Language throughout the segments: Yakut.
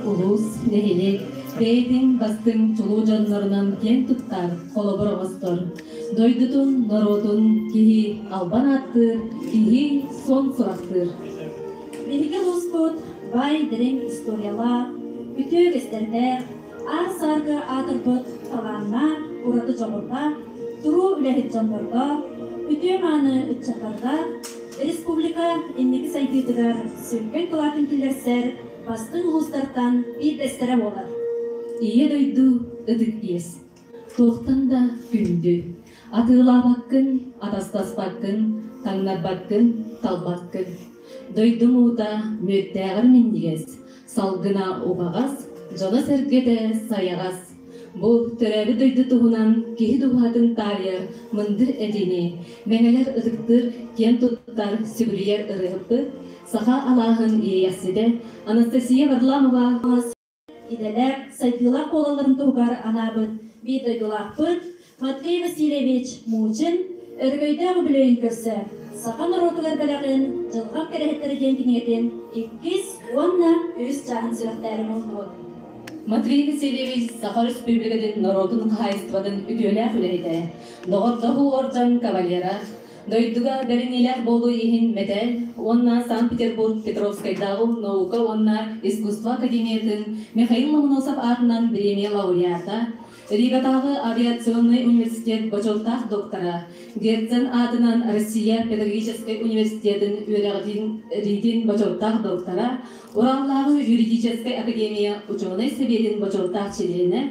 улуус, нэһилиэк бэйэтин бастыҥ чулуу дьоннорунан киэн туттар, холобур оҥостор. Дойдутун, норуотун киһи албан ааттыыр, киһи суон сурахтыыр. Биһиги улууспут баай дириҥ историялаах, үтүө үгэстэрдээх, аар-саарга аатырбыт талааннаах, ураты дьоҕурдаах, туруу үлэһит дьоннордоох, үтүө-мааны ыччаттардаах, республика инники сайдыытыгар сүҥкэн кылаатын киллэрсэр бастыҥ улуустартан биирдэстэрэ буолар. Ийэ дойду ытык иэс. Туохтан да күндү. Атыылаабаккын, атастаспаккын, таҥнарбаккын, талбаккын. Дойдум уута мүөттээҕэр минньигэс, салгына убаҕас, дьоно-сэргэтэ сайаҕас. Бу төрөөбүт дойду туһунан киһи дууһатын таарыйар мындыр этиини мэҥэлэр ытыктыыр, киэн туттар, сүгүрүйэр ырыаһыппыт, саха алааһын иэйэхситэ Анастасия Варламова Идэлээх, сайдыылаах буолалларын туһугар анаабыт биир дойдулаахпыт Матвей Васильевич Мучин өрөгөйдөөх үбүлүөйүн көрсө саха норуотугар бэлэҕин Дьылҕам кэрэһиттэрэ диэн кинигэтин иккис уонна үһүс чааһын сүрэхтээри муһуннубут. Матвей Васильевич Саха Өрөспүүбүлүкэтин норуотун хаһаайыстыбатын үтүөлээх үлэһитэ, доҕордоһуу ордьон кавалера, Дойдуга бэриниилээх буолуу иһин мэтээл уонна Санкт-Петербург Петровскайдааҕы наука уонна искусство академиятын Михаил Ломоносов аатынан бириэмийэ лауреата, Ригатааҕы авиационнай университет бочуоттаах доктора, Герцен аатынан Россия педагогическай университетын үөрэҕин бочуоттаах доктора, Ураллааҕы юридическай академия учуонай сэбиэтин бочуоттаах чилиэнэ,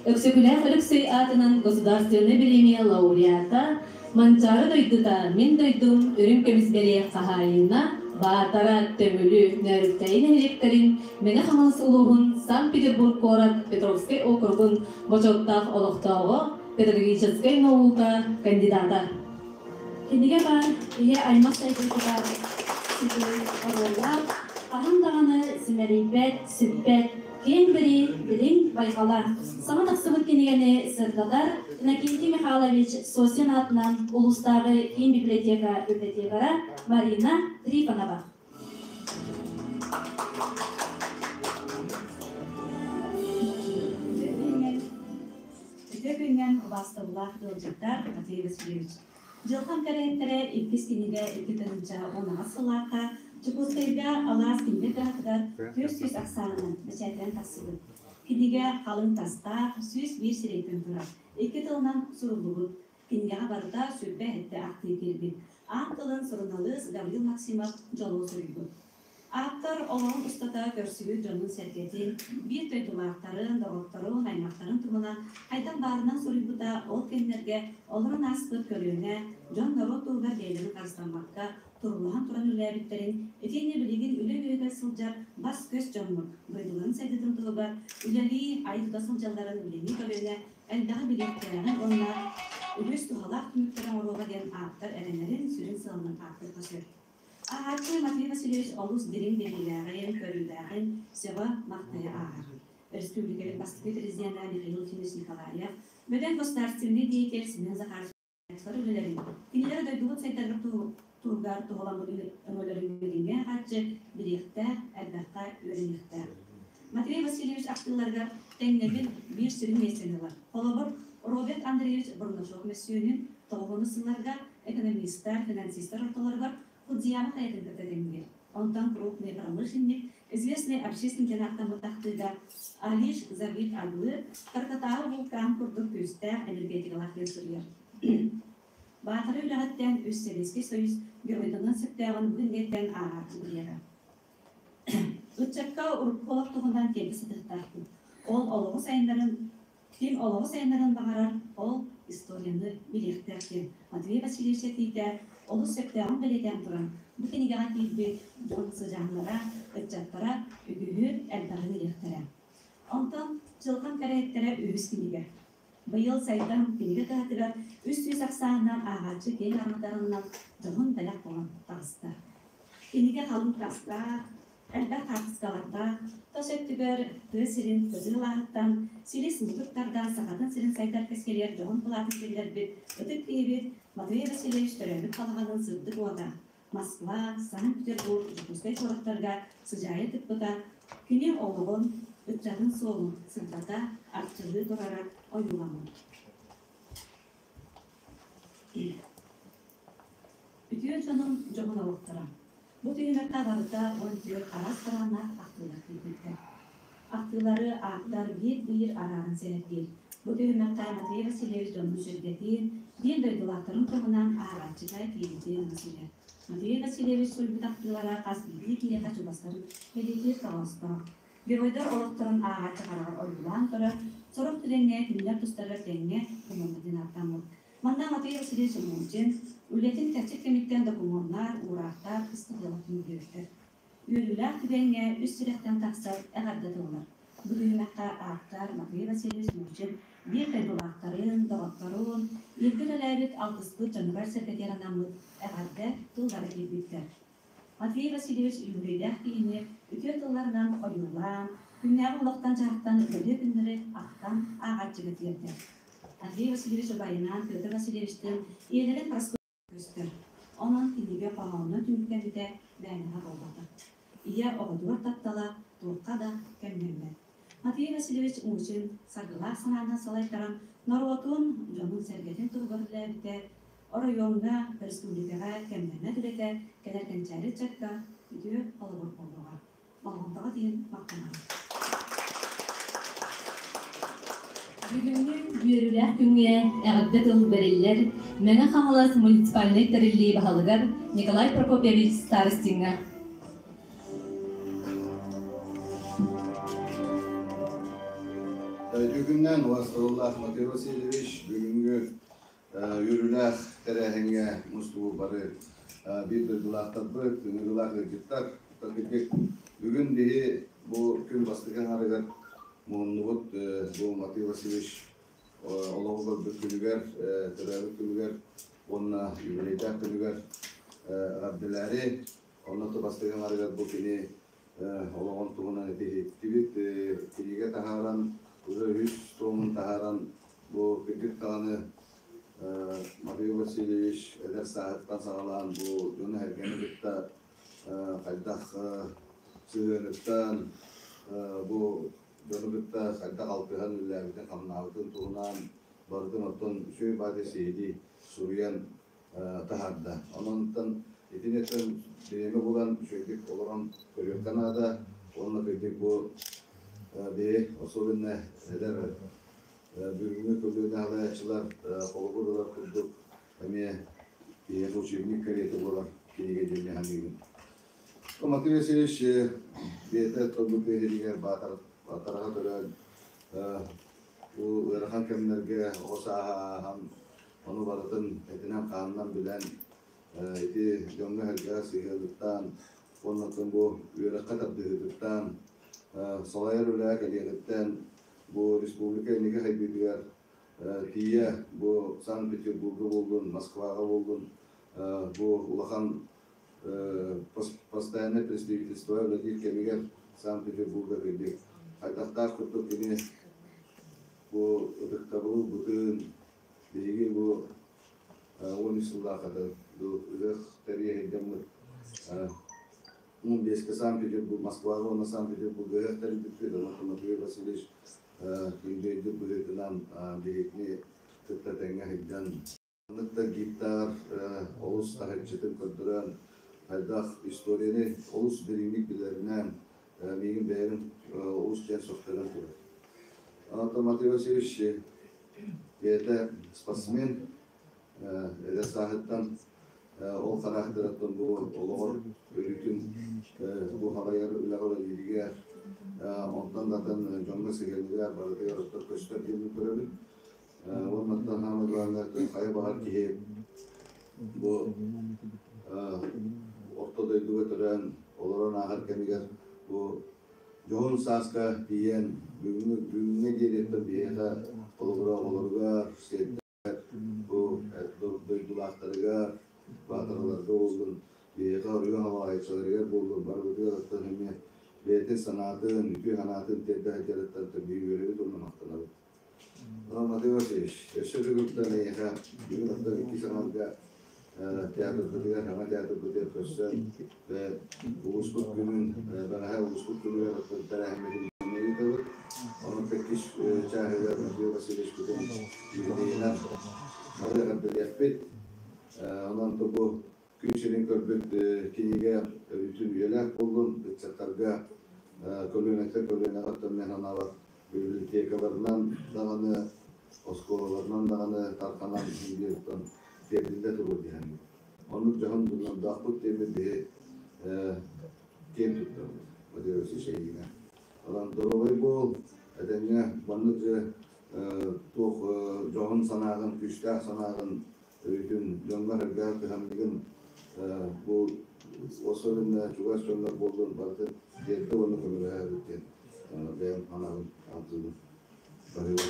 Өксөкүлээх Өлөксөй аатынан государственнай бириэмийэ лауреата, Манчаары дойдута, мин дойдум үрүҥ көмүс бэлиэ хаһаайына, Баатара, Төҥүлү, Нөөрүктэйи нэһилиэктэрин, Мэҥэ Хаҥалас улууһун Санкт-Петербург куорат Петровскай округун бочуоттаах олохтооҕо, педагогическай наука кандидата. Кинигэ баар ийэ аймах сайдыытыгар сүдү оруоллаах, хаһан даҕаны симэлийбэт, сүппэт киэҥ билии дириҥ байҕала. Саҥа тахсыбыт кинигэни сырдатар Иннокентий Михайлович Сосин аатынан улуустааҕы киин библиотека библиотекара Марина Трифонова. Үтүө күнүнэн убаастабыллаах ыалдьыттар Матвей Васильевич. Дьылҕам кэрэһиттэрэ иккис кинигэ 2018 сыллаахха Дьокуускайга Алаас кинигэ кыһатыгар 400 ахсаанынан бэчээттэнэн тахсыбыт. Кинигэ халыҥ тастаах, 101 сирэйтэн турар, икки тылынан суруллубут. Кинигэҕэ барыта 27 ахтыы киирбит. Аан тылын суруналыыс Гаврил Максимов дьолуо суруйбут. Ааптар олоҕун устата көрсүбүт дьонун-сэргэтин, биир дойдулаахтарын, доҕотторун, аймахтарын туһунан хайдах баарынан суруйбута ол кэмнэргэ олорон ааспыт көлүөнэ дьон-норуот туһугар бэйэлэрин харыстаммакка туруулаһан туран үлэлээбиттэрин, итиэннэ билигин үлэ үөһүгэр сылдьар бас-көс дьоммут дойдуларын сайдыытын туһугар үлэлии, айа-тута сылдьалларын билиҥҥи көлүөнэ элбэҕи билиэхтээҕин уонна үгүс туһалаах түмүктэри оҥоруоҕа диэн ааптар эрэнэрин сүрүн сыалынан ааттыахха сөп. Ааҕааччы Матвей Васильевич олус дириҥ билиилээҕин, көрүүлээҕин сөҕө-махтайа ааҕар. Өрөспүүбүлүкэбит бастакы президенэ Михаил Ефимович Николаев, бөдөҥ государственный деятель Семен Захарович үлэлэрин, кинилэр дойдубут сайдарыгар туһугар туһуламмыт өҥөлөрүн билиҥҥэ ааҕааччы билиэхтээх, элбэххэ үөрэниэхтээх. Матвей Васильевич ахтыыларыгар тэҥнэбил биир сүрүн миэстэни ылар. Холобур, Роберт Андреевич Бурнашов мөссүөнүн тоҕуһунус сылларга экономистар, финансистар ортолоругар Кудзияма хайатын кытта тэҥниир. Онтон крупный промышленник, известный общественник диэн ааттаммыт ахтыыга Алиш Забит Аглы Таркатааҕы вулкан курдук күүстээх энергетикалаах диэн суруйар. Баатара үлэҕиттэн үс Сэбиэскэй Союз геройданан сөптөөҕүн бу кинигэттэн ааҕааччы билиэҕэ. Ыччакка урукку олох туһунан тиэрдэ сатыахтаахпын. Ол олоҕу сайыннарын Ким олоҕу сайыннарыан баҕарар, ол историяны билиэхтээх диэн Матвей Васильевич этиитэ олус сөптөөҕүн бэлиэтээн туран, бу кинигэҕэ киирбит дьон сыдьааннара, ыччаттара үгүһү, элбэҕи билиэхтэрэ. Онтон Дьылҕам кэрэһиттэрэ үһүс кинигэ. Быйыл Сайдам кинигэ кыһатыгар 300 ахсааннаах ааҕааччы киэҥ араҥатарынан дьоһун бэлэх буолан таҕыста. Кинигэ халыҥ тастаах, Элбэх хаартыскалардаах, тас өттүгэр тыа сирин кытыы алааһыттан силис мутук тардан Сахатын сирин сайдар кэскилигэр дьоһун кылаатын киллэрбит ытык киһибит Матвей Васильевич төрөөбүт балаҕанын сырдык уота Москва, Санкт-Петербург, Дьокуускай куораттарга сыдьаайа тыкпыта кини олоҕун, ыччатын суолун сырдата, арчылыы турара ойууламмыт. Үтүө дьонум дьоһун олохторо. Бу түһүмэххэ барыта 14 араас харааннаах ахтыылар киирбиттэр. Ахтыылары ааптар биир-биир арааран сэһэргиир. Бу түһүмэххэ Матвей Васильевич дьонун сүргэтин, биир дойдулаахтарын туһунан ааҕааччыга киирбитин ылан Матвей Васильевич суруйбут ахтыылара хас биирдии киһиэхэ чугастарын бэлиэтиир тоҕоостоох. Геройдар олохторун ааҕааччы хараҕар ойуулаан көрөр, сорох түгэҥҥэ кинилэр тустарыгар тэҥҥэ умулла диэн ааттаммыт. Манна Матвей Васильевич Мурзин үлэтин кэрчик кэмиттэн докумуоннар, уураахтар, ыстатыйалар түмүллүбүттэр. Үөрүүлээх түгэҥҥэ үс сүрэхтэн тахсар эҕэрдэ тыллар. Бу түһүмэххэ ааптар Матвей Васильевич Мурзин биир дойдулаахтарын, доҕотторун, бииргэ үлэлээбит алтыспыт дьонугар-сэргэтигэр анаммыт эҕэрдэ тыллара киирбиттэр. Матвей Васильевич үбүлүөйдээх киһини үтүө тылларынан ойуулаан, күннээҕи олохтон-дьаһахтан бэлиэ күннэри ахтан ааҕааччыга тиэрдэр. Андрей Васильевич убайынаан Петр Васильевичтыын ийэлэрин көстөр. Онон кинигэ хоһооно түмүктэммитэ мээнэҕэ буолбатах. Ийэ оҕотугар таптала туохха да кэмнэммэт. Матвей Васильевич Мучин саргылаах санаанан салайтаран норуотун, дьонун-сэргэтин туһугар үлэлээбитэ, оройуоҥҥа, республикаҕа кэмнэммэт үлэтэ кэлэр кэнчээри ыччакка үтүө холобур буолуоҕа. Болҕомтоҕо диэн махтанабын. Бүгүҥҥү үөрүүлээх күҥҥэ эҕэрдэ тыл бэриллэр Мэҥэ Хаҥалас муниципальнай тэриллии баһылыгар Николай Прокопьевич Старостиҥҥа. Үтүө күнүнэн убастабыллаах Матвей Васильевич, бүгүҥҥү үөрүүлээх тэрээһиҥҥэ мустубут бары биир дойдулаахтарбыт, ыҥырыылаах ыалдьыттар. Бүгүн биһи бу күн бастакы аҥарыгар муһуннубут бу Матвей Васильевич олоҕу көрбүт күнүгэр, төрөөбүт күнүгэр уонна юбилейдаах күнүгэр эҕэрдэлээри, онно бастакы аҥарыгар бу кини олоҕун туһунан этиһиттибит, кинигэ таһааран, уже үһүс томун таһааран, бу кырдьык даҕаны Матвей Васильевич эдэр сааһыттан саҕалаан бу дьону-сэргэни кытта хайдах сыһыаныттан, бу дьону кытта хайдах алтыһан үлэлээбитин-хамнаабытын туһунан барытын оттон үчүгэй баҕайы сиһилии суруйан таһаарда. Онон итинниттэн бириэмэ булан үчүгэйдик олорон көрүөххэ наада. Уонна кырдьык бу биһи особенно эдэр бүгүҥҥү көлүөнэ салайааччылар холобур ылар курдук эмиэ биһиэхэ учебник кэриэтэ буолар кинигэ диэн саныыбын. Матвей Васильевич бэйэтэ тылбыт биһиригэр Баатараҕа төрөөн бу ыарахан кэмнэргэ оҕо сааһа ааһан ону барытын этинэн-хаанынан билэн ити дьоҥҥо-сэргэҕэ сыһыаныттан уонна бу үөрэххэ тардыһыытыттан салайар үлэҕэ кэлиэҕиттэн бу республика инники сайдыытыгар тиийэ бу Санкт-Петербурга буоллун, Москваҕа буоллун бу улахан постоянное представительство үлэлиир кэмигэр Санкт-Петербурга кэлбит. Хайдахтаах курдук кини бу ытыктабылы ылбытын биһиги бу 13 сыллаахата ыһыах тэрийэ 15-ке Санкт-Петербург, Москваҕа уонна Санкт-Петербурга ыһыах тэрийбиппит. Онон Матвей Васильевич күндүйдүк быһыытынан биһигини кытта тэҥҥэ сылдьан маннык да гидтааҕар олус таһыччытын көрдөрөн, хайдах историяны олус дириҥник билэринэн миигин бэйэбин олус диэн сөхтөрөн турар. Онтон Матвей Васильевич бэйэтэ спортсмен, эдэр сааһыттан ол хараахтарыттан бу олоҕор өрүүтүн бу халайар үлэҕэ үлэлииригэр, онтон да атын дьоҥҥо сыһыаныгар барытыгар оттон көстөр диэн көрөбүн. Уоннаттан хаамыллааннар хайа баҕар киһи бу орто дойдуга төрөөн олорон ааһар кэмигэр бу дьоһун сааска тиийэн бүгүҥҥү бүгүҥҥэ диэриттэн биһиэхэ холобура оҕолоругар, бу дойдулаахтарыгар, баатараларга буоллун, биһиэхэ оройуон халаайыччыларыгар буоллун, барыбытыгар оттон эмиэ бэйэтин санаатын, үтүө санаатын тиэрдэ сылдьарыттан биһиги үөрэбит уонна махтанабыт. Матвей Васильевич, өссө бүгүнтэн эйиэхэ бүгүн оттон иккис аҥарга театрбытыгар, саҥа театрбытыгар көрсөн, улууспут күнүн, бэҕэһээ улууспут күнүгэр оттон тэрээһиммитин ыытабыт. иккис чааһыгар Матвей Васильевичпытын юбилейынан бары эҕэрдэлиэхпит. Онон бу күн сирин көрбүт кинигэ өрүүтүн үйэлээх буоллун, ыччаттарга көлүөнэттэн көлүөнэҕэ оттон анаабат библиотекаларынан даҕаны, оскуолаларынан даҕаны тарҕанан иһин тиэрдиллэ туруо диэн. Оннук дьоһун дьоннордоохпут диэммит биһи киэн туттабыт Матвей Васильевич эйиинэ. Онон доруобай буол, этэҥҥэ маннык дьэ туох дьоһун санааҕын, күүстээх санааҕын өрүүтүн дьоҥҥор-сэргэҕэр кыһамньыгын бу особенно чугас дьоннор буоллун барытын тиэрдэ уонна көмөлөһөөбүт диэн бэйэм санаабын ааттыыбын. Барыба.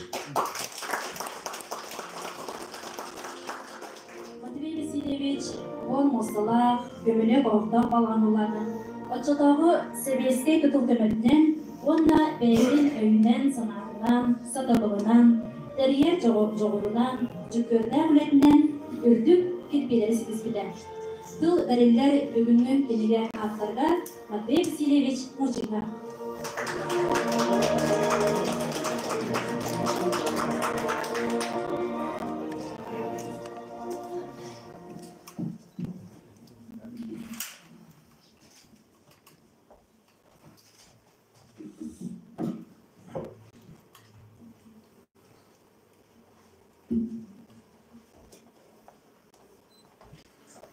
Матвей Васильевич уон муосталаах, көмүлүөк оһохтоох балаҕан Оччотооҕу сэбиэскэй тутул көмөтүнэн уонна бэйэтин өйүнэн-санаатынан, сатабылынан, тэрийэр дьоҕурунан, дьүккүөрдээх үлэтинэн үрдүк кирбиилэри ситиспитэ. Тыл бэриллэр бүгүҥҥү кинигэ ааптарыгар Матвей Васильевич Мучиков.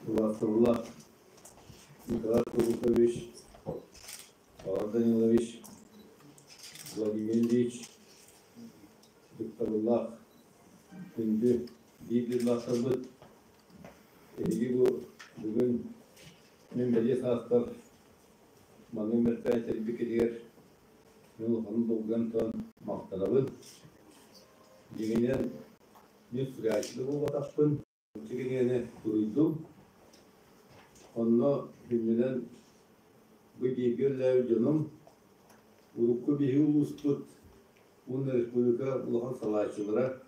Улаатылла Николай Курукович, Павел Данилович, Владимир Ильич, Викторуллаах күндү биир дойдулаахтарбыт, эһиги бу бүгүн мин бэлиэ сааспар маннык мероприятие тэрийбиккитигэр мин улаханнык долгуйан туран махтанабын. Дьиҥинэн, мин суруйааччы да буолбатахпын, кинигэни суруйдум. Онно күннүнэн бу бииргэ үлэлээбит дьонум, урукку биһиги улууспут уонна республика улахан салааччылара,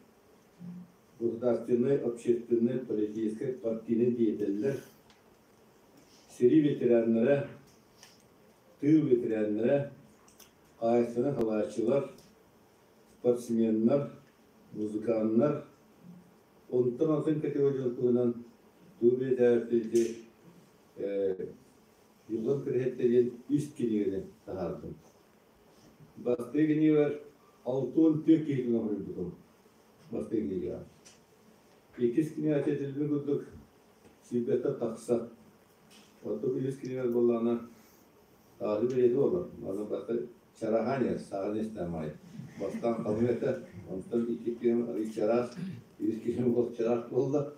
государственнай, общественнай, политическай, партийнай деятеллэр, сэрии ветераннара, тыыл ветераннара, хаһаайыстыбаны салааччылар, спортсменнар, музыканнар, онтон атын категория туһунан тугу билэтээбиппин Юлан Кириһэттэ диэн үс кинигэни таһаардым. Бастакы кинигэбэр 64 киһитин оҥорбутум. Бастакы кинигэҕэ. Иккис кинигэ этиллибит курдук сүүрбэттэн тахса. Оттон үһүс кинигэбэр буоллаҕына Таалы бэлиэтэ буолар. Манна барыта чараһаан саҕан истэм аайы. Бастаан халыҥ этэ, онтон икки киһим арыый чараас, үс киһим олох чараас буолла.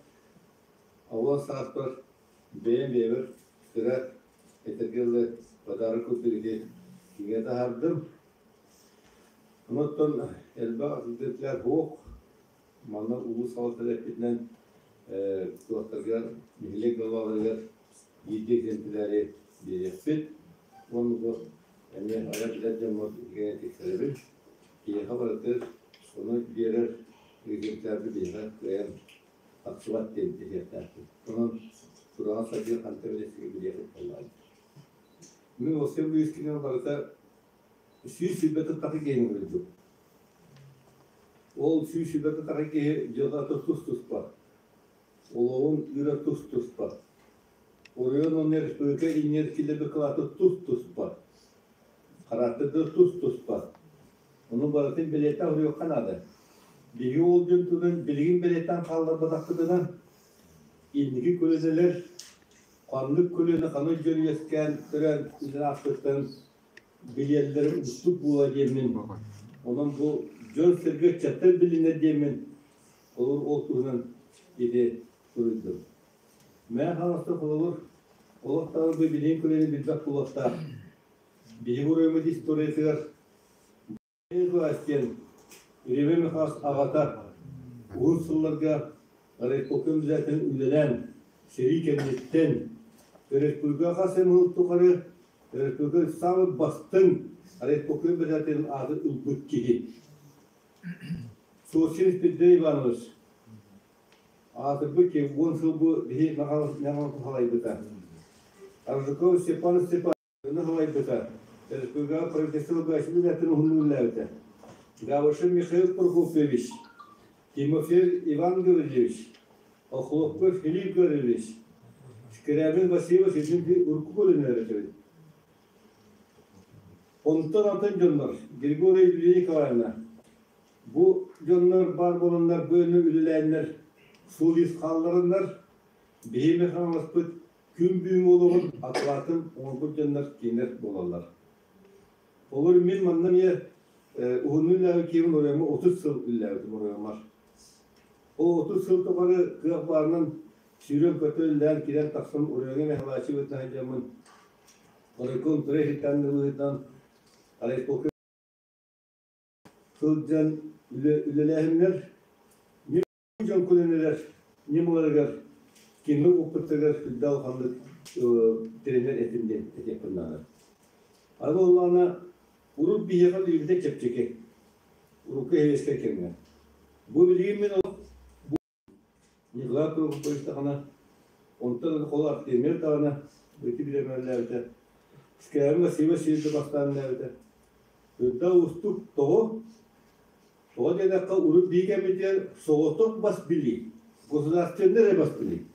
Оҕо сааспар бэйэм бэйэбэр кыра этэргэ дылы подарок курдук ити кинигэ таһаардым. Онтон элбэх атыылар суох. Манна улуус салалтата эппитинэн туохтарга нэһилиэк главаларыгар бииргэ экземпляри биэриэхпит. Уонна бу эмиэ айар билэр дьоммут итигэни тиксэрэбин. Киһиэхэ барытыгар ону биэрэр экземплярды биһиэхэ кыайан тахсыбат диэн этиэхтээхпин. Онон сураҕа садьыыр хантан билэсигэ билиэххит буоллаҕа. Мин Олсен Луискинен барыта 120 тахы киһини көрдүм. Ол 120 тахы киһи дьылҕата тус-туспа. Олоҕун ыыра тус-туспа. Оройуон уонна республика иннигэр киллэрбит кылаата тус-туспа. Характердара тус-туспа. Ону барытын бэлиэтээн уруйуохха наада. Биһиги ол дьон тылын билигин бэлиэтээн хаалларбатахпытына, инники көлүөнэлэр ханнык көлүөнэ ханнык дьон үөскээн төрөөн үлэлээн ааспыттарын билиэллэрэ уустук буолуо диэммин, онон бу дьон-сэргэ ыччаттар билинэр диэммин Холобур, ол туһунан ити суруйдум. Мэҥэ Хаҥаласка холобур, олох даҕаны бу билигин көлүөнэ билбэт буолуохтаах. Биһиги уруйуммут историятыгар Класс диэн Реве Михайлович аҕата уһун сылларга райполком председателин үлэлээн, сэрии кэнниттэн республика хас эмэ сыл тухары республика самый бастыҥ райполком председателин аатын ылбыт киһи. Сосин Спиридон Иванович аатырбыт киһи уон сыл бу биһи Мэҥэ халайбыта. Аржаков Степан Степанович халайбыта. Республикаҕа правительство государственный уһуннук үлэлээбитэ. Гавышев Михаил Прокопьевич, Тимофеев Иван Гаврильевич, Охлопков Филипп Гаврильевич, Скрябин Василий Васильевич урукку көлүнэлэр этибит. Онтон атын дьоннор Григорий Юлия Николаевна бу дьоннор баар буоланнар бу өнү үлэлээннэр суол-иис хааллараннар биһиги хаҥаласпыт күн бүгүн олоҕун акылаатын оҥорбут дьоннор кинилэр буолаллар. Олор мин манна эмиэ уһуннун үлэлээбит киһибин оройуоҥҥа 30 сыл үлэлээбитим оройуоммар. Ол 30 сыл тухары кыах баарынан сүүрэн-көтөн үлэлээн киирэн тахсан оройуоҥҥа Михайлович бытынан сылдьаммын оройком тура иһиттэн быһыытынан райполка сылдьан үлэлээһиннэр дьон көлүөнэлэр ньымаларыгар кими укпуттарыгар сүрдээх улаханнык тренер этим диэн этиэхпин наада. Аны буоллаҕына урут биһиэхэ билбитэ чэпчэки. Урукку эһиэскэ кэмҥэ. Бу билигин мин бу Николай Прокопович даҕаны, онтон холо Артемьев даҕаны ити билэмэллээбитэ. Скрябин Василий Васильевич бастаан үлэлээбитэ. Үрдэ уустук тоҕо? Тоҕо диэтэххэ, урут биир кэммитигэр соҕотох бас билии, государственнай эрэ бас билии.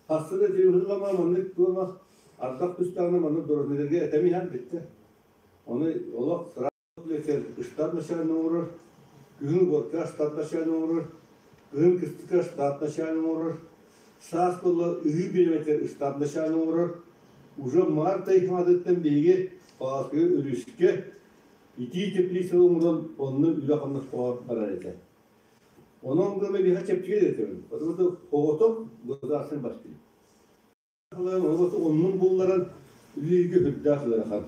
Хаста да телевизорлама маннык туома ардах түстэҕинэ маннык дорожнайдарга этэм иһэн бүттэ. Ону олох сразу штат начальник оҥорор, күһүн уотка штат начальник оҥорор, кыһын кыстыкка штат начальник оҥорор, саас буолла ыһыы бириэмэтигэр штат начальник оҥорор. Уже март ый хаҥатыттан биһиги Палатка өрүскэ Итии теплица оҥорон онно үлэ-хамнас барар этэ. Онон гына биһиэхэ чэпчэки этэ. Потому что оҕотох государственный бастыыр. Оннун булларан үлэлииргэ үрдээх ыарахан.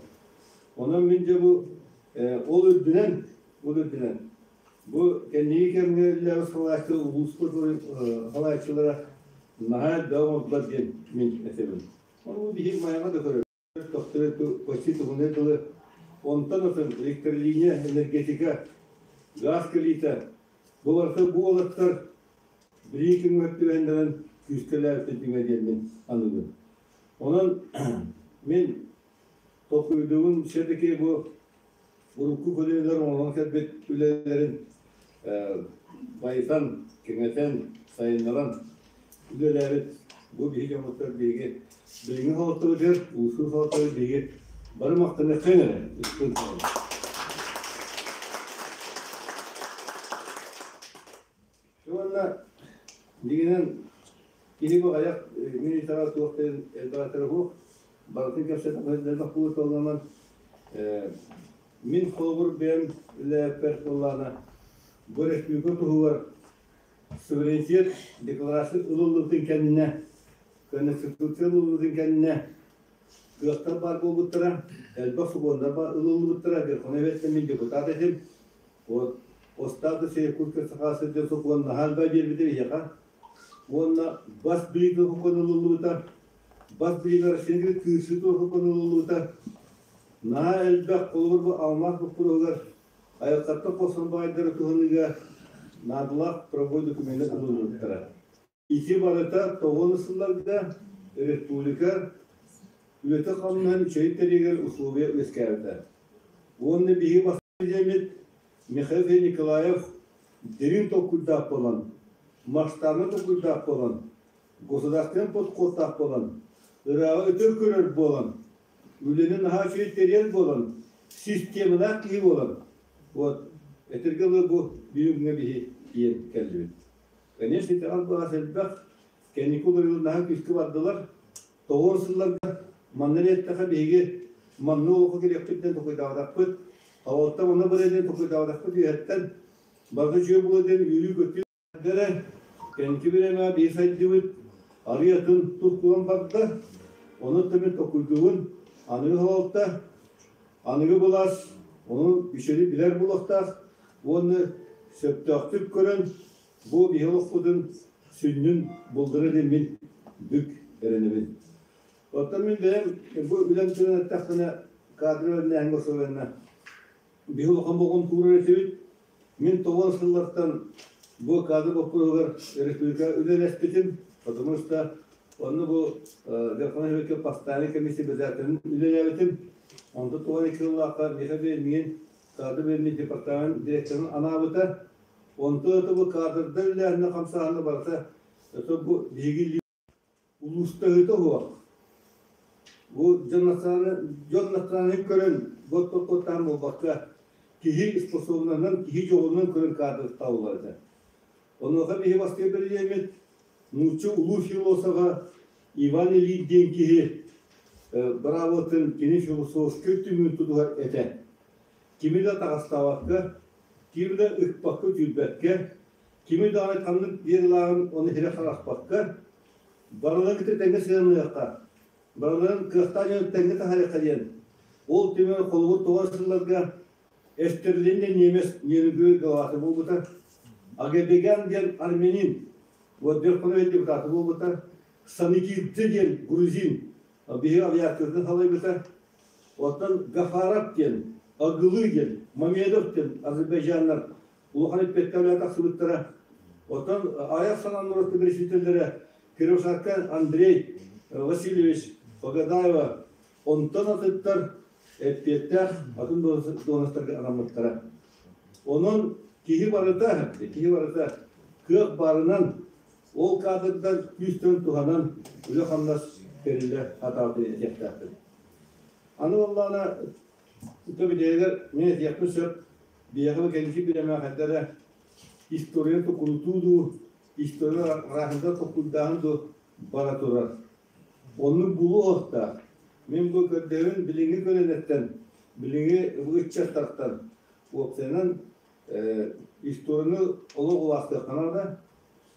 Онон мин дьэ бу ол үрдүнэн, ол үрдүнэн бу кэнники кэмҥэ үлэлээбит салайааччылар улууспут салайааччылара наһаа элбэҕи оҥордулар диэн мин этэбин. Ону биһиги майаҕа да көрөбүт. Почти тугунай тылы онтон атын электролиния, энергетика, газ кэлиитэ бу барыта бу уолаттар билии күҥҥэ түбэһиннэрэн күүскэлээбитин түҥэ диэммин аныыбын. Онон мин толкуйдуубун все-таки бу урукку көлүөнэлэр оҥорон кэлбит үлэлэрин байытан, кэҥэтэн, сайыннаран үлэлээбит бу биһиги дьоммуттар биһиги билиҥҥи холоттобутугар, уустук холоттобут биһиги бары махтаныаххайын эрэ үстүн Уонна дьиҥинэн киһи бу айах мин итэҕэл туох диэн элбэҕэ суох барытын кэпсэтэн элбэх буолуолланан мин холобур бэйэм үлээппэр буоллаҕына бу республика туһугар суверенитет декларация ылыллыбытын кэннэ конституция ылыллыбытын кэннэ кыахтар баар буолбуттара элбэх сокуоннар ылыллыбыттара Верховный Советтан мин депутат этим. Вот Остап Якутска Саха сирдэр сокуон наһаа элбэх биэрбитэ биһиэхэ. Уонна бас билиитин сокуон ылыллыбыта. Бас билиитин Россияга кыырсыы сокуон ылыллыбыта. Наһаа элбэх холобур бу алмаас боппуруоһугар айылҕаттан хоссон баайдары туһаныыга наадалаах правовой докуменнар ылыллыбыттара. Ити барыта тоҕус сылларга республика үлэтэ-хамнаһын үчүгэй тэрийэр условия үөскээбитэ. Уонна биһиги бастакы Михаил Николаев дириҥ толкуйдаах буолан, масштабнай толкуйдаах буолан, государственнай подходтаах буолан, ырааҕы өтөр көрөр буолан, үлэни наһаа үчүгэй тэрийэр буолан, системалаах киһи буолан, вот, этэргэ дылы бу бүгүҥҥэ биһи тиийэн кэллибит. Конечно, итэҕэл былаас элбэх, кэнники уларыйылнаһан күүскэ бардылар. Тоҕус сылларга манна эттэхэ биһиги манна олоххо кэлиэхпит диэн толкуйдаабатахпыт. Талалта манна барыа диэн толкуйдаабатахпыт үөһэттэн барыта үчүгэй буолуо диэн үөрүү-көтүү эрэ кэнники бириэмэҕэ биһи сайдыбыт арый атын тус туһан барда. Ону мин толкуйдуубун аныгы салалта, аныгы былаас ону үчүгэйи билэр буолуохтаах уонна сөптөөхтүк көрөн бу биһи олохпутун сүнньүн булдара диэн мин бүк эрэнэбин. Оттон мин бэйэм бу үлэм туһунан эттэхпинэ, кадр үлэлээһин особенно биһи улахан болҕомто уурар этибит. Мин тоҕус сыллартан бу кадр боппуруоһугар республика үлэлэспитим, потому что онно бу Верховный постоянный комиссия председателин үлэлээбитим. Онто 92 сыллаахха миэхэ миин Кадр бэлэмниир департамент директорын анаабыта. Онтон ото бу кадрдар үлээһинэ хамсааһына барыта ото бу биһиги улуустаһыыта суох. Бу дьон дьон национальнай көрөн бот токкоттаан буолбакка киһи способнанан, киһи дьоҕурунан көрөн кадр таулар этэ. Онуоха биһи бастакы бэлиэмит нуучча улуу философа Иван Ильич диэн киһи быраабылатын кини философскай түмүгүн тутуһар этэ. Кими да таҕастаабакка, кими да ыкпакка-түүрбэккэ, кими даҕаны ханнык биэрилааҕын ону хирэ харахпакка, барыларын кытта тэҥҥэ сыһыанныахха, барыларын кыахтаах дьону тэҥҥэ таһаарыахха диэн. Ол түмүгэр холобур тоҕо сылларга Эстерлин диэн немец нервы главата буолбута, Агабегян диэн армянин, вот Верховный депутаты буолбута, Саникидзе диэн грузин биһиги авиациятын салайбыта, оттон Гафаров диэн, Агылы диэн, Мамедов диэн азербайджаннар улахан эппиэттээх тахсыбыттара. Оттон аяк санаан норуотта председателлэрэ Кирюшакка Андрей Васильевич Погодаева онтон атыттар эппиэттээх атын дуоһунастарга анаммыттара. Онон киһи барыта, киһи барыта кыах баарынан ол кадрдан күүстэн туһанан үлэ-хамнас тэриллэ сатаабытын этиэхтээхпин. Аны буоллаҕына, төбүтүгэр мин этиэхпин сөп, биһиэхэ кэнники бириэмэ хайда эрэ история токурутуу дуу, история ыраахында токурдааһын дуу бара турар. Оннук булуохтаах. Мин бу көрдөһүн билиҥҥи көлүөнэттэн, билиҥҥи ыччаттартан уопсайынан историяны олох улаахтыахха наада.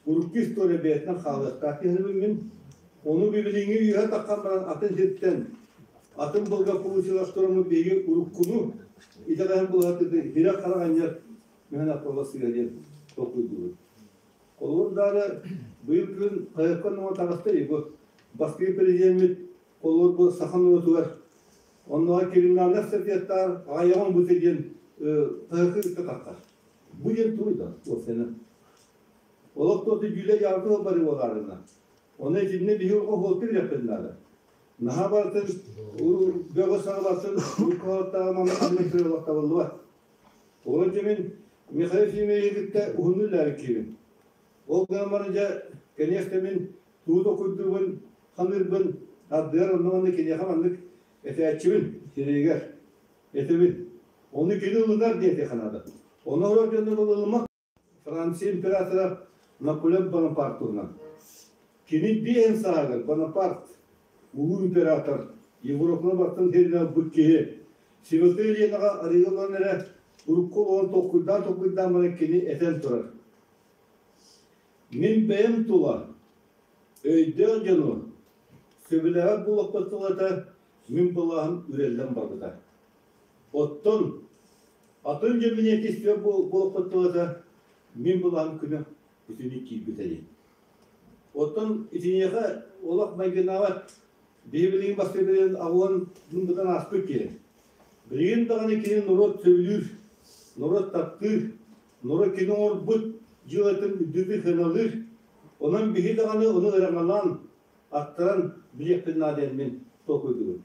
Урукку история бэйэтинэн хаалыахтаах киһибин мин. Ону билиҥҥи үөһэ таххан баран атын сиртэн, атын благополучиелаштарыммыт биһиги уруккуну итэҕэһин булаһатыты хирэх харах анньар мүһэн аппалла сыыһа диэн толкуйдуубут. Холобур даҕаны быйыл күн хаһыакка нума таҕыста бу Бастакы президеммит холобур бу саха норуотугар оннооҕор криминальнай статьяттаар аҕайаҕын бу диэн хаһыакка кытта тахсар. Бу диэн тугуй да уопсайынан. Олох туоты дьүүлэ дьаабы бары буолаарына. Оны итиннэ биһи оһуолка билэппин наада. Наһаа барытын бөҕө саҕалатын уруккалаттааҕы манна ханнык табыллыбат. Ол дьэ Михаил Ефимовиһы кытта уһуннук үлэлээбит Ол гынан баран дьэ, конечно, мин тугу токуйдуубун, ханыырбын ардыгар онно-манна киниэхэ маннык этээччибин сирэйигэр этэбин. Ону кини ылынар диэтиэхэ наада. Ону олорор дьоннор ылыммат. Франция императора Наполеон Бонапарт туһунан. Кини биэһин сааһыгар Бонапарт улуу император Европаны бартын сиринэн ылбыт киһи Святой Еленаҕа арыйа ылан эрэ урукку олоҕун толкуйдаан-толкуйдаан баран кини этэн турар. Мин бэйэм тула өйдөөх дьону сөбүлээбэт буолуохпут тылата мин былааһым үрэллэн барбыта. Оттон атын дьон мин истибэт буолуохпут тылата мин былааһым күнэ бүтүннүү киирбитэ дии. Оттон итиниэхэ олох майгынаабат биһи билигин бастыырбытын аҕуон муннутан ааспыт киһи. Билигин даҕаны кини норуот сөбүлүүр, норуот таптыыр, норуот кини оҥорбут дьыалатын үрдүкү сыаналыыр. Онон биһи даҕаны ону ыраҥалаан, аттаран билиэхпин наада диэн мин толкуйдуубун.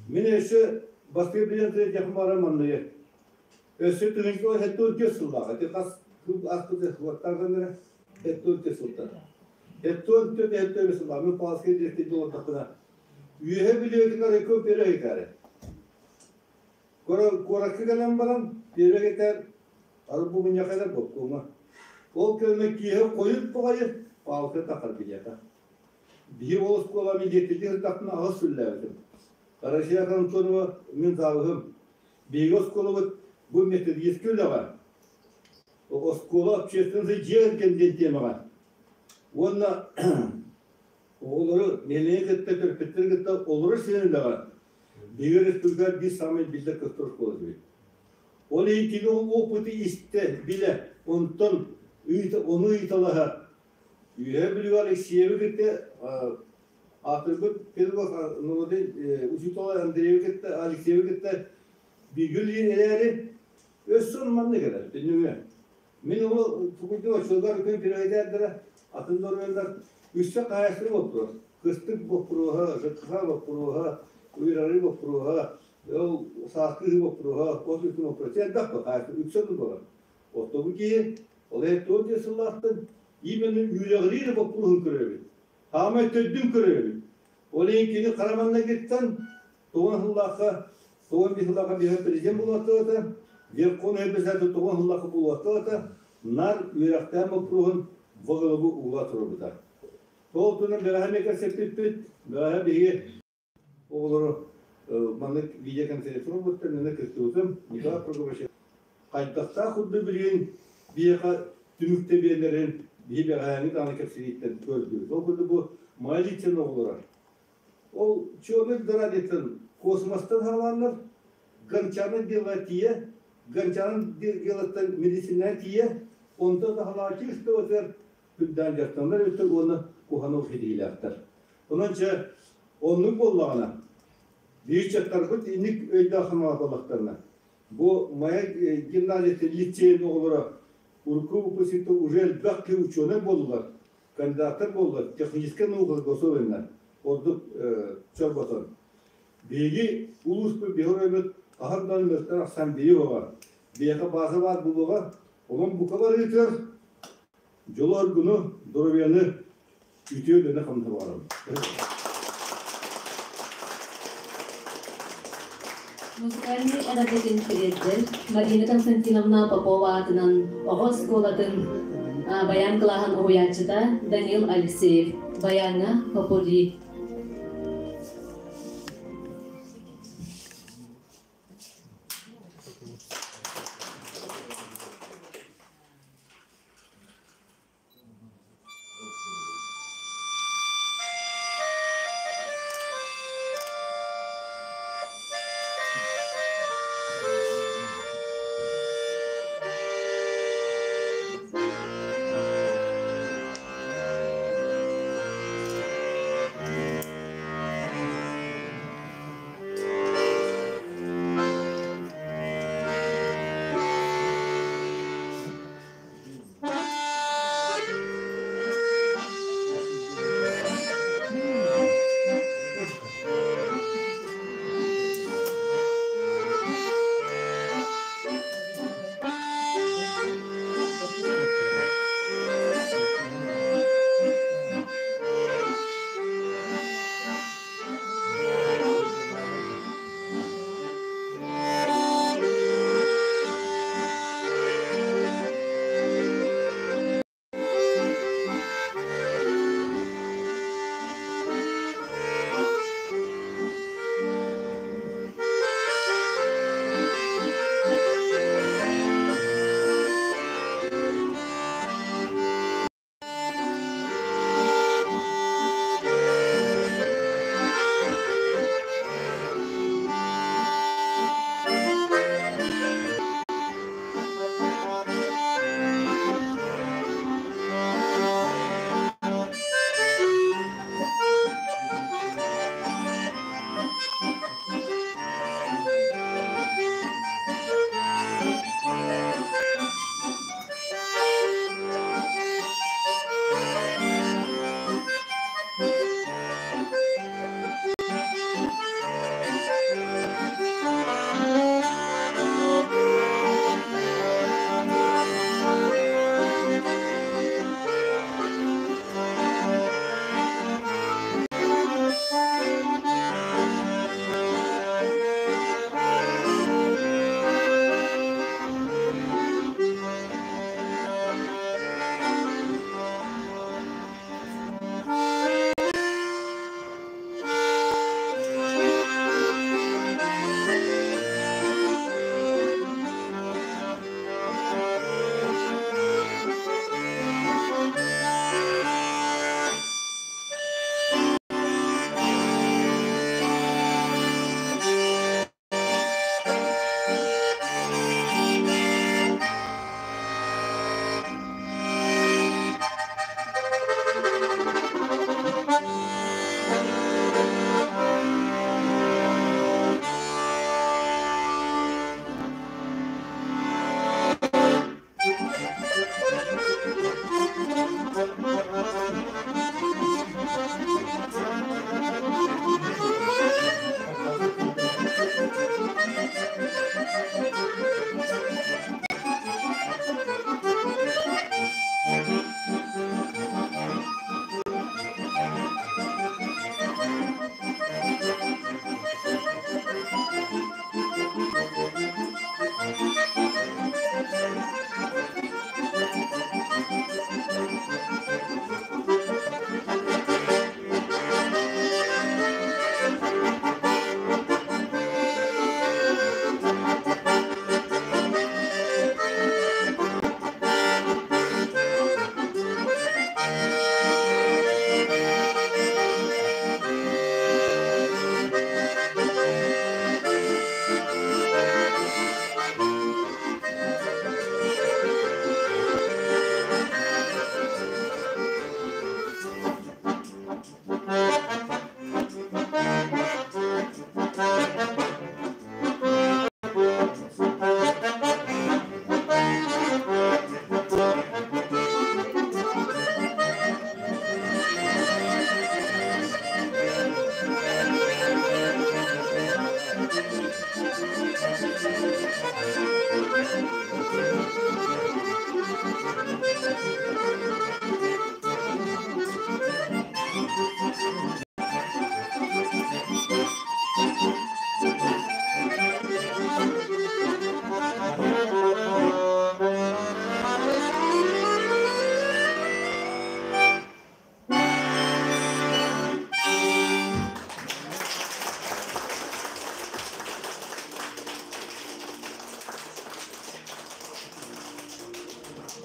Мин өссө бастакы президент диэхпин баҕарар манныгы. Өссө тыһыынча 74 сыллаах, ити хас ааспыт уоттаах 74 сылтан. 74 74 сыллаах, мин Павловскай диэки олордохпуна, үөһэ Бүлүүтүгэр экөө пере ыйтаары. Куоракка кэлэн баран, пере ыйтар, ары бу мунньахайдар бопкуома. Ол кэлэнэ киэһэ хойут баҕайы Павловскай тахар билиэхэ. Биһи ол оскуола мин диэттити сырдахпына аҕыс сүллээбитим. Россия Антонова мин заавыһым. Биһиги оскуолабыт бу методическай үлэҕэ оскуола общественнай дьиэ кэргэн диэн темаҕа уонна оҕолору нэһилиэги кытта төрөппүттэри кытта олорор сирин үлэҕэ биһиги республикаҕа биир саамай биллэр көстөр оскуола этибит. Ол иһин кини опыты истэ, билэ, онтон ону ыйыталаһа Үөһээ Бүлүүгэ Алексеевы кытта аатырбыт педагог учуутал Андреевы кытта Алексеевы кытта бииргэ үлэлиир эрээри өссө маннык эрэ түннүгү. Мин ол тугуйдум оччолор күн пирамидардара атын доруобуйалар үссэ хаһаайыстыба боппуруос. Кыстык боппуруоһа, ЖКХ боппуруоһа, уйрары боппуруоһа, Ол сааскы ыһыы боппуруоһа, от үтүн боппуруоһа элбэх бу, үксэ буолар. Оттон бу киһи ол иһин 4 сыллаахтан именно үөрэҕириир боппуруоһун көрөбүт. Хаамай төрдүн көрөбүт. Ол иһин кини хараманнагыттан тоҕон сыллаахха, 95 сыллаахха биһэ президент буолуохтаата, Верховный председатель 9 сыллаахха буолуохтаата, нар үөрэхтээн боппуруоһун во главу угла турбута. Ол туһунан бэҕэһээ эмиэ кэпсэппиппит, бэҕэһээ биһиги оҕолору маннык видеоконференция оҥорбуттар, манна кыттыбытым. Николай Прокопьевич хайдахтаах курдук билигин биһиэхэ түмүктэ биэрэлэрин биһи бэҕэһээҥҥи даҕаны кэпсэтииттэн көрдүбүт. Ол курдук бу Малицын оҕолоро. Ол черный дыра диэтин космостан саҕалааннар Гончарный дело тиийэ, Гончарный делоттан медицинэ тиийэ, онтон саҕалааччы ыстыбатыгар үрдээн дьахталлар эбиттэр уонна куһаҕан ситиһиилээхтэр. Онон чэ, оннук буоллаҕына, биир чаттарбыт инник өйдөөх санаалаах буоллахтарына, бу Майа гимназиятын лицейин оҕолоро урукку выпускниктар уже элбэх киһи учуонай буоллулар, кандидаттар буоллулар, техническэй наукаларга особенно ордук чорботон. Биһиги улууспут биһи оройбут аһар даҕаны мөлтөх ахсаан биһи оҕо. Биһиэхэ бааза баар буолуоҕа, онон бука барыытыгар дьолу-оргуну, доруобуйаны, үтүө үлэни хамнаһы баҕарабын. Музыкальнай эҕэрдэтин тириэрдэр Марина Константиновна Попова аатынан оҕо оскуолатын баян кылааһын уһуйааччыта Данил Алексеев, баяҥҥа Попурри.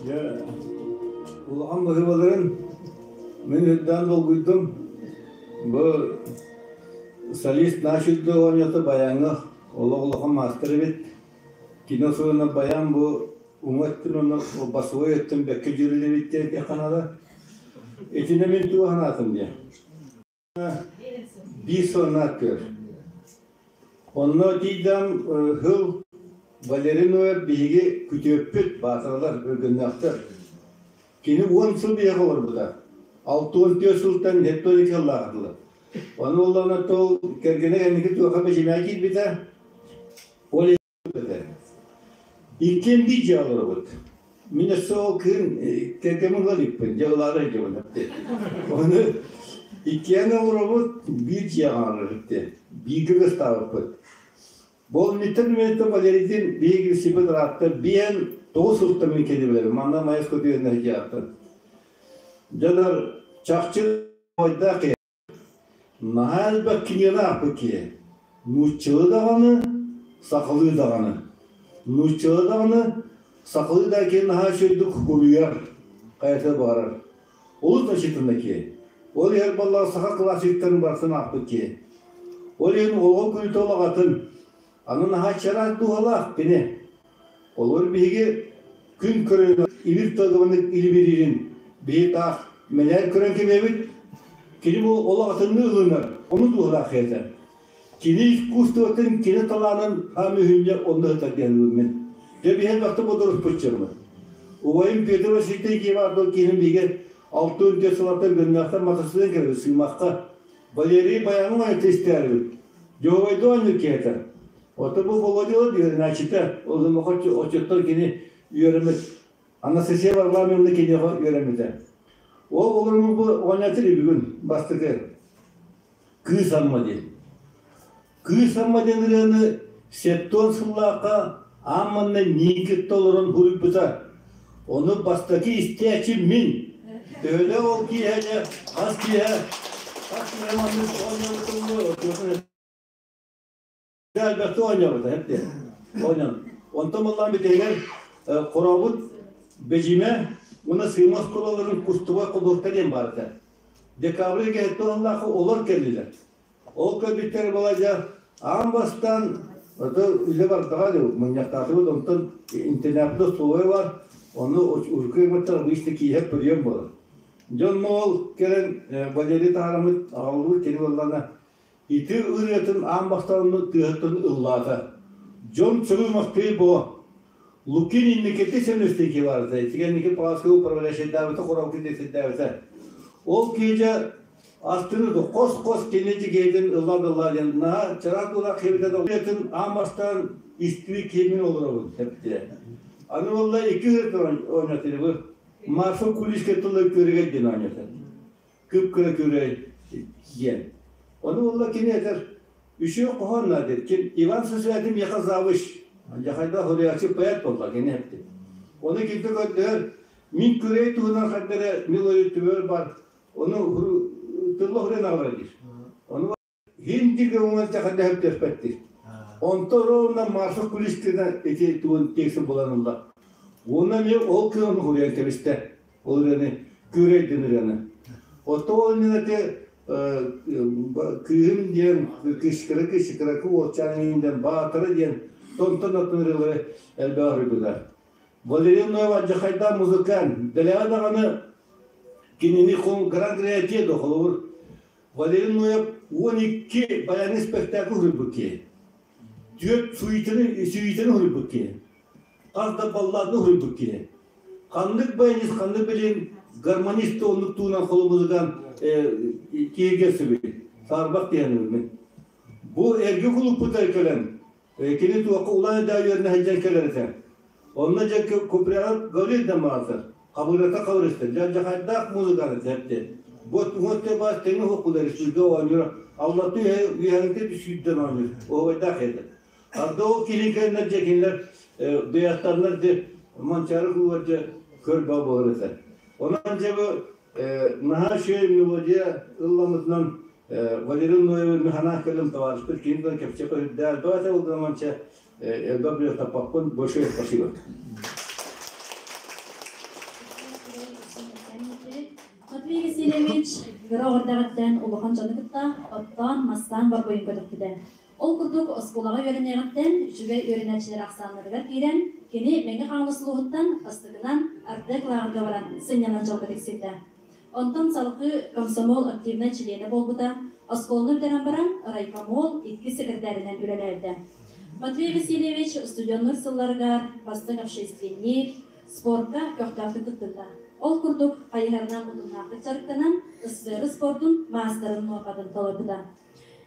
Дьэ, улахан баһыыбаларын мин үрдээн долгуйдум. Бу солист наш үрдүк оонньоото баяҥҥа олох улахан маастар эбит. Кино суруна баян бу уҥа өттүн уонна басовой өттүн бэккэ дьүөрэлээбит диэн ханаада. Итиннэ мин туох санаатым диye. Биир сылынан көр. Онно тиийдэм хыл Валерий Ноев биһиги күтүөппүт, баатыралар, өргөннөөхтөр. Кини 10 сыл биһиэхэ олорбута. 64 сылтан 72 сыллаах Ону оллоно тол кэргэнэ кэнники туоха бэчимээ киирбитэ. Ол Иккиэн биир дьиэҕэ олоробут. Мин өссө ол кыын кэргэммин ыла иликпин, дьыалаары илдьэбин Ону иккиэн олоробут, биир дьиэҕэ олоробут бииргэ кыстаабыппыт. Ол инниттэн мүнөттө Валерийдин биһиги билсибит ыраатта биэн 9 сылтан мин кини билэбин. Манна Майас көтүөннэ дьиэҕиттэн. Дьонор чахчы ойдаах киһи. Наһаа элбэх кинигэни аахпыт киһи. Нууччалыы даҕаны, сахалыы даҕаны. Нууччалыы даҕаны, сахалыы да киһи наһаа үчүгэйдик суруйар, хайата баҕарар. Олус начитанна киһи. Ол иһэр баллаҕа саха классиктарын барытын аахпыт киһи. Ол иһин олоҕо күлүтэ олоҕатын, аны наһаа чараас дууһалаах кини. Олор биһиги күн көрөн ибир тылгыбынык илибириирин биһи таах мэлээр көрөн кэбиэбит. Кини бу олох атынныы ылынар, ону дууһалаах киһитэ. Кини искусствотын, кини талаанын хаам үһүнньэ онно сытар диэн ылыммын. Дьэ биһи элбэхтэ бодоруспут Убайым Петр Васильевич Киевардыл киһин биһиги 64 сыллартан гыннахтан матасыдан кэлбит сыымахха. Валерий Баяҥын айты истээрбит. Дьоһуойду оонньуур киһитэ. Ото бу Володя үөрэнээччитэ, оччоттон кини үөрэммит. Анастасия Варламовна киниэхэ үөрэммитэ. Ол олорун бу оонньоотор бүгүн бастакы Кыыс Амма диэн. Кыыс Амма диэн ырыаны сеттон сыллаахха аан манна миин кытта олорон суруйбута. Ону бастакы истээччи мин. Төһөлөөх ол киэһэ хас киэһэ хас киэһэ маннык оонньообутум Элбэхтэ оонньообута, эппиэ. Оонньоон. Онтон буллаан бүтэһигэр хорообут Бэдьимэ уонна Сыыма оскуолаларын кустуба хобуохта диэн баар этэ. Декабрь кэһэттэн оллаахы олор кэллилэр. Ол кэлбиттэр баладьа аан бастаан ото үлэ бардаҕа дуу, мунньахтаатыбыт, онтон интернатта остолобуой бар, ону урукку ыймыттар обычно киэһэ прием буолар. Дьон ол кэлэн Валерий таһараммыт аҕалбыт кини буоллаҕына Ити ырыатын аан бастаан тыаһыттан ыллаата. Дьон сыры-махтыы бо. Лукин инникити сөнүстики барыта. Итигэнники пааскы управляющайдаабыта, хоровки десиддээбитэ. Ол киһи астыны хос-хос кини дигиэтин ылла-ылла диэн наһаа чараас буолаах киһибитэ ырыатын аан бастаан истии киһимин олоробун эптиэ. Аны болла икки ырыатын ойнатырыбы. Маршал Кулишке тылы көрүгэр диэн ойнатыр. Кып-кыра күрэй диэн. Ону буолла кини этэр, үчүгэй хоһоон диир. Ким Иван Сысоевич миэхэ завуч, Дьахайда суруйааччы поэт буолла кини эппит. Ону кимтэ көрдөһөр, мин күрэй туһунан хайда эрэ милой түбэр бар, ону тылла хуруйан аҕалар диир. Ону Хиндигэ уҥан чахардаһып түспэттир. Онто ровно Марса Кулискина ити тугун текстин булан ылла. Уонна эмиэ ол кыһын хуруйан кэбистэ. Ол ырыаны күрэйдин ырыаны. Отто ол иннинэ кыыһым диэн кыскыры кыскыракы уолчаан диэн баатара диэн тонтон атын ырыалары элбэх ырыйбыта. Валерий Ноева Дьахайда музыкант. Дэлэҕэ даҕаны кинини гран креатив холобур Валерий Ноев 12 баянный спектакль суруйбут киһи. Түөрт суитаны, сюитаны суруйбут киһи. Хас да балладны суруйбут киһи. Ханнык баянист, ханнык билин гармонист оннук туунан холобузуган киһигэ сүбүт. Саарбах диэн мин. Бу эрги кулуппута кэлэн, кини туохха улаан да үөрэнэ сылдьан кэлэр этэ. Онно дьэ Куприянов говорит да маатар. Хабырата хабырыста. Дьадьахайдаах музыканы тепти. Вот вот те бас теңи хокулар сүргэ оонньуур. Аллаты үһәңте түсүйден оонньуур. Оойдаах еді. Анда ол киликеннер же кинилер дуяттарнар де манчары кулар же көр ба болар этэ. Онон же бу наһаа үчүгэй мелодия ылламытынан Валерий Ноевич Миханах кэлим товарищпыт ким кэпсэ көрүдээр. Давайте ол манча элбэх билет таппаппын. Большое спасибо. Кыра оҕо эрдэҕиттэн улахан дьону кытта оттоон, мастаан борбуйун көтөхпүтэ. Ол курдук оскуолаҕа үөрэниэҕиттэн үчүгэй үөрэнээччилэр ахсааннарыгар киирэн, кини Мэҥэ Хаҥалас улууһуттан бастакынан Артек лааҕырга баран сынньанар дьолго тиксибитэ. Онтон салгыы комсомол активнай чилиэнэ буолбута, оскуоланы бүтэрэн баран райкомол иккис сэкирэтээринэн үлэлээбитэ. Матвей Васильевич студеннуур сылларыгар бастыҥ общественник, спорка көхтөөхтүк кыттыбыта. Ол курдук хайыһарынан утумнаахтык дьарыктанан, СССР спордун маастарын нуорматын толорбута.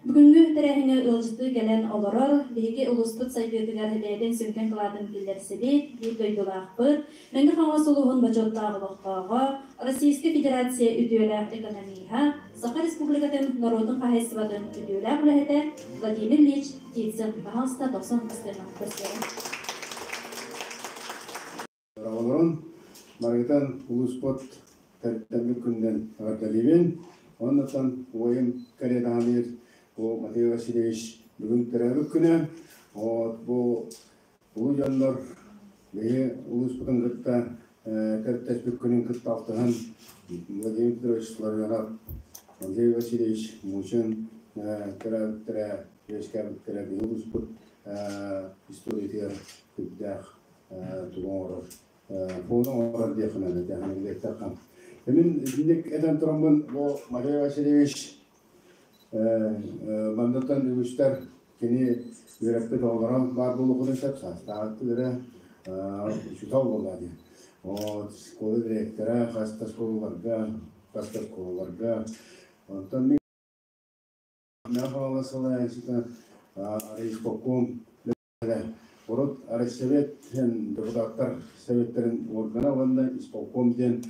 Бүгүҥҥү тэрээһиҥҥэ ыалдьыттыы кэлэн олорор, биһиги улууспут сайдыытыгар бэйэтин сүҥкэн кылаатын киллэрсибит, биир дойдулаахпыт, Мэҥэ Хаҥалас улууһун бочуоттаах олохтооҕо, Российскай Федерация үтүөлээх экономиһа, Саха Республикатын норуотун хаһаайыстыбатын үтүөлээх үлэһитэ Владимир Ильич Птицын, пожалуйста, 90 көрсүөҕүҥ. Олорон барыгытан улууспут төрүттэммит күнүнэн эҕэрдэлиибин. Оннуттан убайым Каретаһаныыр бу Матвей Васильевич бүгүн төрөөбүт күнэ. Вот бу улуу дьоннор биһи улууспутун кытта төрүттэспит күнүн кытта алтыһан Владимир Петрович Ларионов, Андрей Васильевич Мучин төрөөбүттэрэ, үөскээбиттэрэ биһи улууспут историятыгар сүрдээх тугу оҥорор фону оҥорор диэххинэн этээххин Мин итинник этэн тураммын бу Матвей Васильевич маннаттан үгүстэр кини үөрэппит оҕолоро баар буолуоххутун сөп саастаах өттүлэрэ учуутал буолла дии. Вот школа директора хас да школаларга, хас да школаларга. Онтон мин салайааччыта райисполком Урут Райсовет депутаттар советтарын органа уонна исполком диэн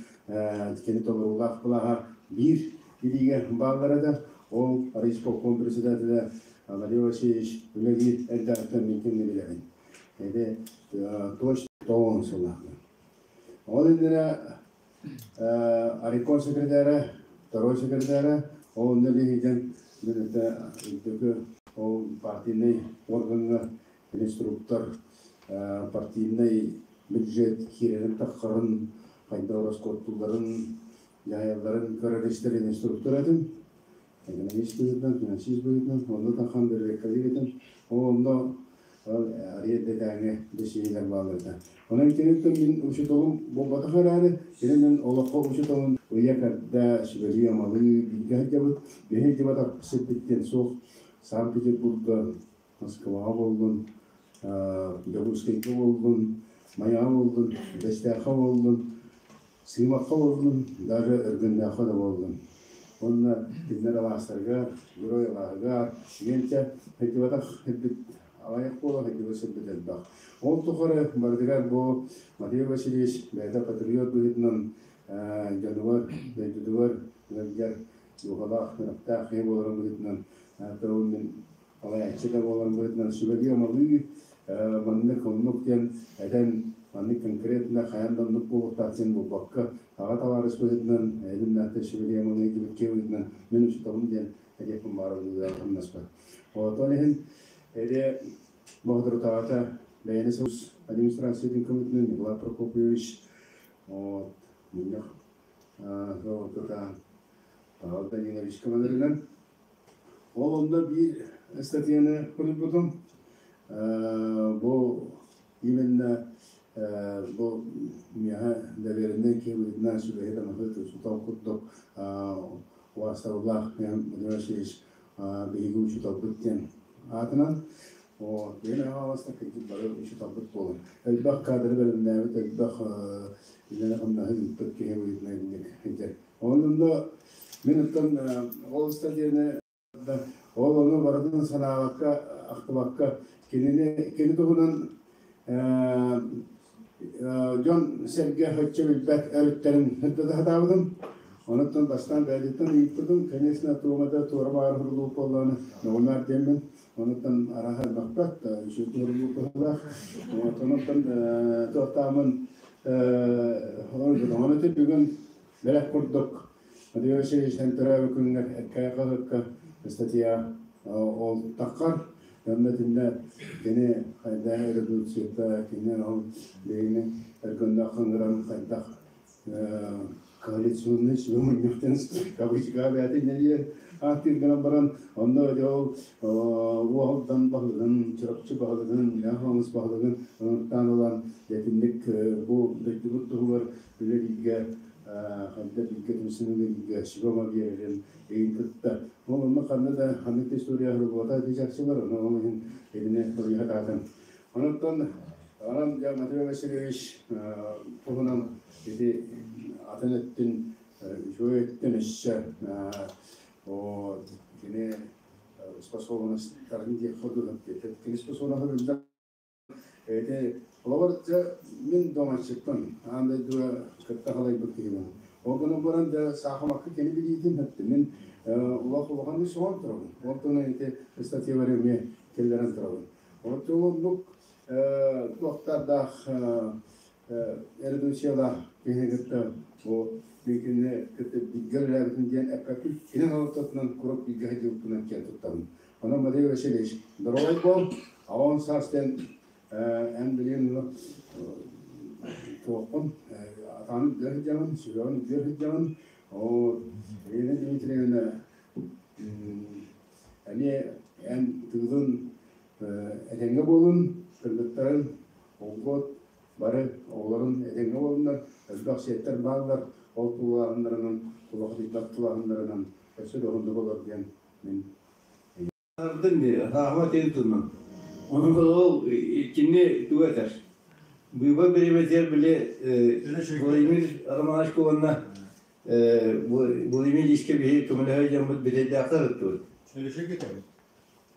кини толоруулаах былааһа биир илиигэ бааллара да, ол райисполком председателэ Владимир Васильевич үлэлиир эрдэҕиттэн мин кинини билэбин. Эти точно тоҕон сыллаахпын. Ол иннинэ Арикон секретаря, второй секретаря, ол онно биһиги үрдүкү ол партийнай органҥа инструктор, партийнай бюджет киирэрин таххарын, хайдах ороскуоттуулларын, дьаһайалларын көрөр-истэр инструктор этим. Экономист быһыытынан, финансист быһыытынан, онно тахан бэрэбиэркэлиир этим. Ол онно арендатааҥы дэсиһиилэр бааллар этэ. Онон киниттэн мин учууталым буолбатах эрээри, кини мин олоххо учууталым ыйа-кэрдэ, сүбэлии-амалыы бииргэ сылдьабыт. Биһи сылдьыбатах сирбит диэн суох. Санкт-Петербурга, Москваҕа буоллун, Дьокуускайга буоллун, Майаҕа буоллун, Бэстээххэ буоллун, Сыымахха буоллун, даже Өргөннөөххө да буоллун. Уонна кинилэр алаастарыгар, Герой алааһыгар, сигэнчэ сылдьыбатах сирбит аҕыйах буолан сылдьыбыт сирбит элбэх. Ол тухары барытыгар бу Матвей Васильевич бэйэтэ патриот быһыытынан дьонугар, дойдутугар ыалдьар дууһалаах, сүрэхтээх киһи буоларын быһыытынан тылын мин салайааччы да буоларын быһыытынан сүбэлии-амалыы маннык оннук диэн этэн маннык конкретно хайаан да оннук буолуохтаах диэн буолбакка аҕа табаарыс быһыытынан эдимнээхтэр сүбэлии-амалыы диэбит киһи быһыытынан мин учууталым диэн этиэхпин баҕарабын хамнаспар. Ол иһин эде Боһдурутаҕата бэйэни сус администрациятын көмөтүнэн Николай Прокопьевич вот мунньах Павел Данилович көмөлөрүнэн Ол онно биир статьяны суруйбутум. Бу именно бу миэхэ доверенный киһи быһыытынан сүбэһит амаһыт учуутал курдук убаастабыллаах Владимир Васильевич биһиги учууталбыт диэн аатынан вот бэйэм аҕаласта кырдьык бары учууталбыт буолан элбэх кадры бэлэмнээбит элбэх үлэни-хамнаһы ыыппыт киһи быһыытынан инник сылдьар. Онно мин оттон ол стадияны ол ону барытын санаабакка, ахтыбакка кинини кини туһунан дьон-сэргэ оччо билбэт өрүттэрин сырдата сатаабытым. Онуттан бастаан бэйэтиттэн ыйыппытым, конечно, туомата туора баҕар хурулууп буоллаҕына мөҕүмээр диэммин. Онуттан араһа мөхпөт, үчүгэй хурулууп быһыылаах. Онуттан туохтаамын ону бүгүн Бэлэх курдук Матвей Васильевич төрөөбүт күҥҥэр Эркээйи хаһыакка ыстатыйа ол таххар онно итиннэ кини хайдах редукцията кини ол биһигини өркөннөөх ыҥыран хайдах Коалиционный сүбэ мунньахтан кавычка бэйэтин нэлиэ ааттыыр гынан баран, онно дьэ ол Уоһалдан баһылыгын, Чурапчы баһылыгын, Хаҥалас баһылыгын ыҥыртаан ылан, итинник бу дойдубут туһугар үлэлииргэ, ханна бииргэ түмсэн үлэлииргэ сүбэ-ама биэрэрин ыйын кытта. Ол онно ханна да ханнык да история аһарыллыбата ити чахчылар, ону ол иһин итини суруйа сатаатым. Онон онон дьэ Матвей Васильевич туһунан ити атын өттүн, үчүгэй өттүн өссө кини способностарын диэххэ дуу, кини способноһа биллэр. Ити холобур дьэ мин доҥоччукпун, аан дойдуга кытта халайбыт киһибин. Ол гынан баран дьэ саахымакка кини билиитин өттүн мин улах улаханнык сөҕөн турабын. Ол туһунан ити ыстатыйалары эмиэ киллэрэн турабын. Оннук туохтардаах эрудициялаах киһи кытта бу мин кытта бииргэ үлэлээбитим диэн эппэппин, кини салалтатынан куруук бииргэ сылдьыбыппынан киэн туттабын. Онон Матвей Васильевич, здоровай буол, аҕа саас диэн эн билигин туоххун атааны үөр сылдьаҕын, сүрэҕин үөр сылдьаҕын. Оо, Елена Дмитриевна эмиэ эн тыылын этэҥҥэ буолун, кыргыттарын олгуот бары оҕолорун этэҥҥэ буолуннар, элбэх сиэттэр бааллар, ол тулааһыннарынан, тулахытыйбат тулааһыннарынан өссө да уһуннук олор диэн мин Ардын дии, саахыма тиэн туннун. Онон ол кини тугу этэр? Быыбар бириэмэтигэр били Владимир Романович уонна Владимир Ильичкэ биһи көмөлөһө дьоммут бүтэйдээхтэр ыттыбыт. Өлөчөйгө этэбит.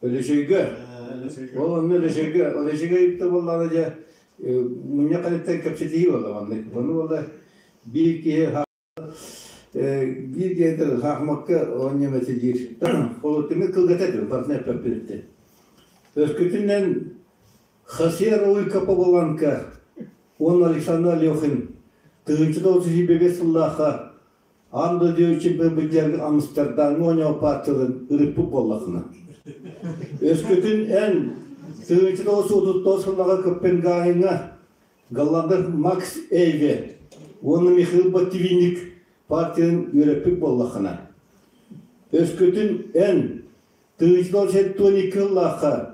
Өлөчөйгө. Ол онно Өлөчөйгө, Өлөчөйгө ыйытта буоллаҕына дьэ мунньах кэнниттэн кэпсэтиһии буолла маннык. Ону буолла биир киһи биир киһи саахымакка оонньуом этэ диир. Холотуму кылгата этим, партнер эппэппит. Өскөтүнэн Хосе Рауль Капабланка уонна Александр Алехин 1925 сыллаахха Аан дойду чемпионатыгар Амстердамҥа оонньообут партияларын ырыппыт буоллаххына. Өскөтүн эн 1939 сыллааҕы Копенгагеҥҥа голландец Макс Эйве уонна Михаил Ботвинник партияларын үөрэппит буоллаххына. Өскөтүн эн 1972 сыллаахха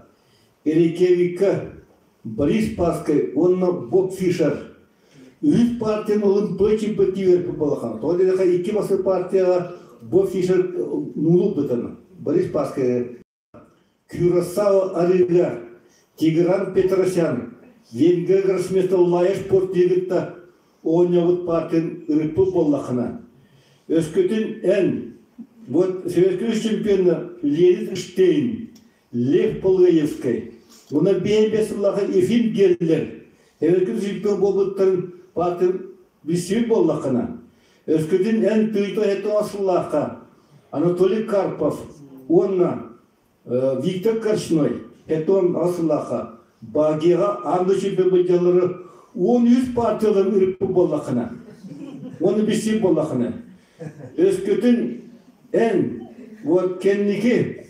Рейкьявикка Борис Паскай уонна Боб Фишер үһүс партияны ылын П чемпионатыгар балахан. Тоҕо диэтэххэ икки бастакы партияҕа Боб Фишер нуулуппутан Борис Паскай Кюрасао арыыга Тигран Петросян Венгер гроссмейстер Лаеш Портигытта оонньообут партияны ырыппыт буоллаххына, өскөтүн эн вот Советский чемпиона Леонид Штейн Лев Полуевскай уонна биэс сыллааҕы Ефим Геллер эбэтэр чемпион буолбуттарын партия билсибит буоллаххына, өскөтүн эн тыйто этэ сыллаахха Анатолий Карпов уонна Виктор Корчной этон сыллаахха Багияҕа аан дойду чемпион быдьаллары 13 партияларын ырыппыт буоллаххына, уонна билсибит буоллаххына, өскөтүн эн вот кэнники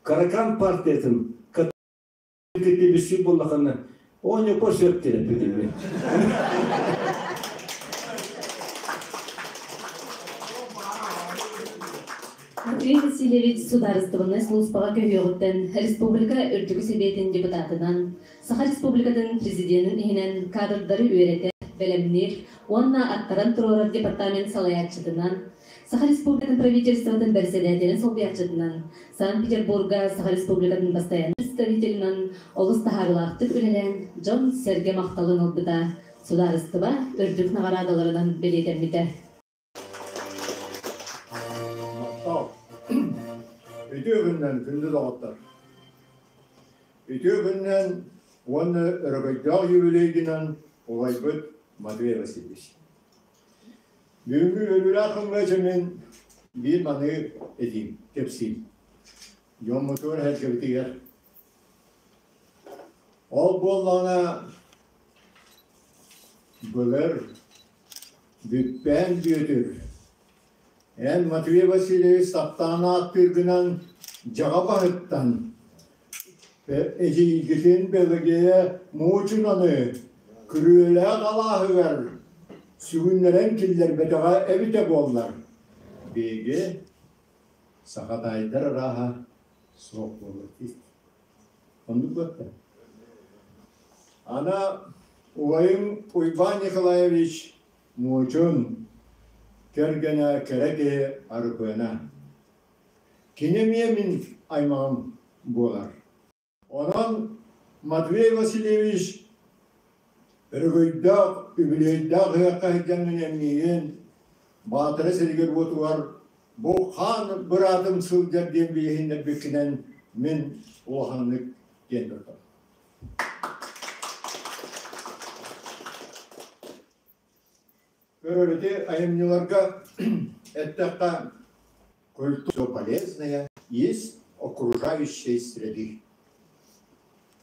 Каракан партиятын кытта буоллахына, оонньоппор сөп диэн Матвей Васильевич судаарыстыбаннай сулууспаҕа көһүөҕүттэн республика Үрдүкү Сэбиэтин депутатынан, Саха Республикатын президенин иһинэн кадрдары үөрэтэр, бэлэмниир уонна аттаран туруорар департамент салайааччытынан, Саха Республикатын правительствотын бэрэссэдээтэлин солбуйааччытынан, Санкт-Петербурга Саха Республикатын бастайаан представителинэн олус таһаарыылаахтык үлэлээн, дьон-сэргэ махталын ылбыта, судаарыстыба үрдүк наҕараадаларынан бэлиэтэммитэ. Махтал. Үтүө күннэн, күндү доҕоттор! Үтүө күннэн уонна өрөгөйдөөх юбилейгинэн убайбыт Матвей Васильевич. Бүгүҥҥү үөрүүлээх күҥҥэ дьэ биир маны этиим, кэпсиим. Дьоммутугар эһэргэбитигэр. Ол буоллаҕына былыр Бүппээн Бүөтүр, эн Матвей Васильевич таптаан ааттыыргынан дьаҕа баһыттан эдьиийгитин Пелагея Мучунаны Күрүөлээх алааһыгар сүгүннэрэн киллэрбэтэҕэ эбитэ буоллар, биһиги сахатаайдар арааһа суох буолуо Оннук буотта. Ана убайым Уйбаан Николаевич Муочун кэргэнэ кэрэ киһи Арыпыана. Кини эмиэ мин аймаҕым буолар. Онон Матвей Васильевич өрөгөйдөөх, үбүлүөйдээх ыһыахха сылдьаҥҥын эмиийин Баатара сиригэр-уотугар бу хаан быраатым сылдьар диэн билиһиннэрбиккинэн мин улаханнык диэн турдум. Көрөрүти айымньыларга эттэххэ, культура полезная есть окружающей среды.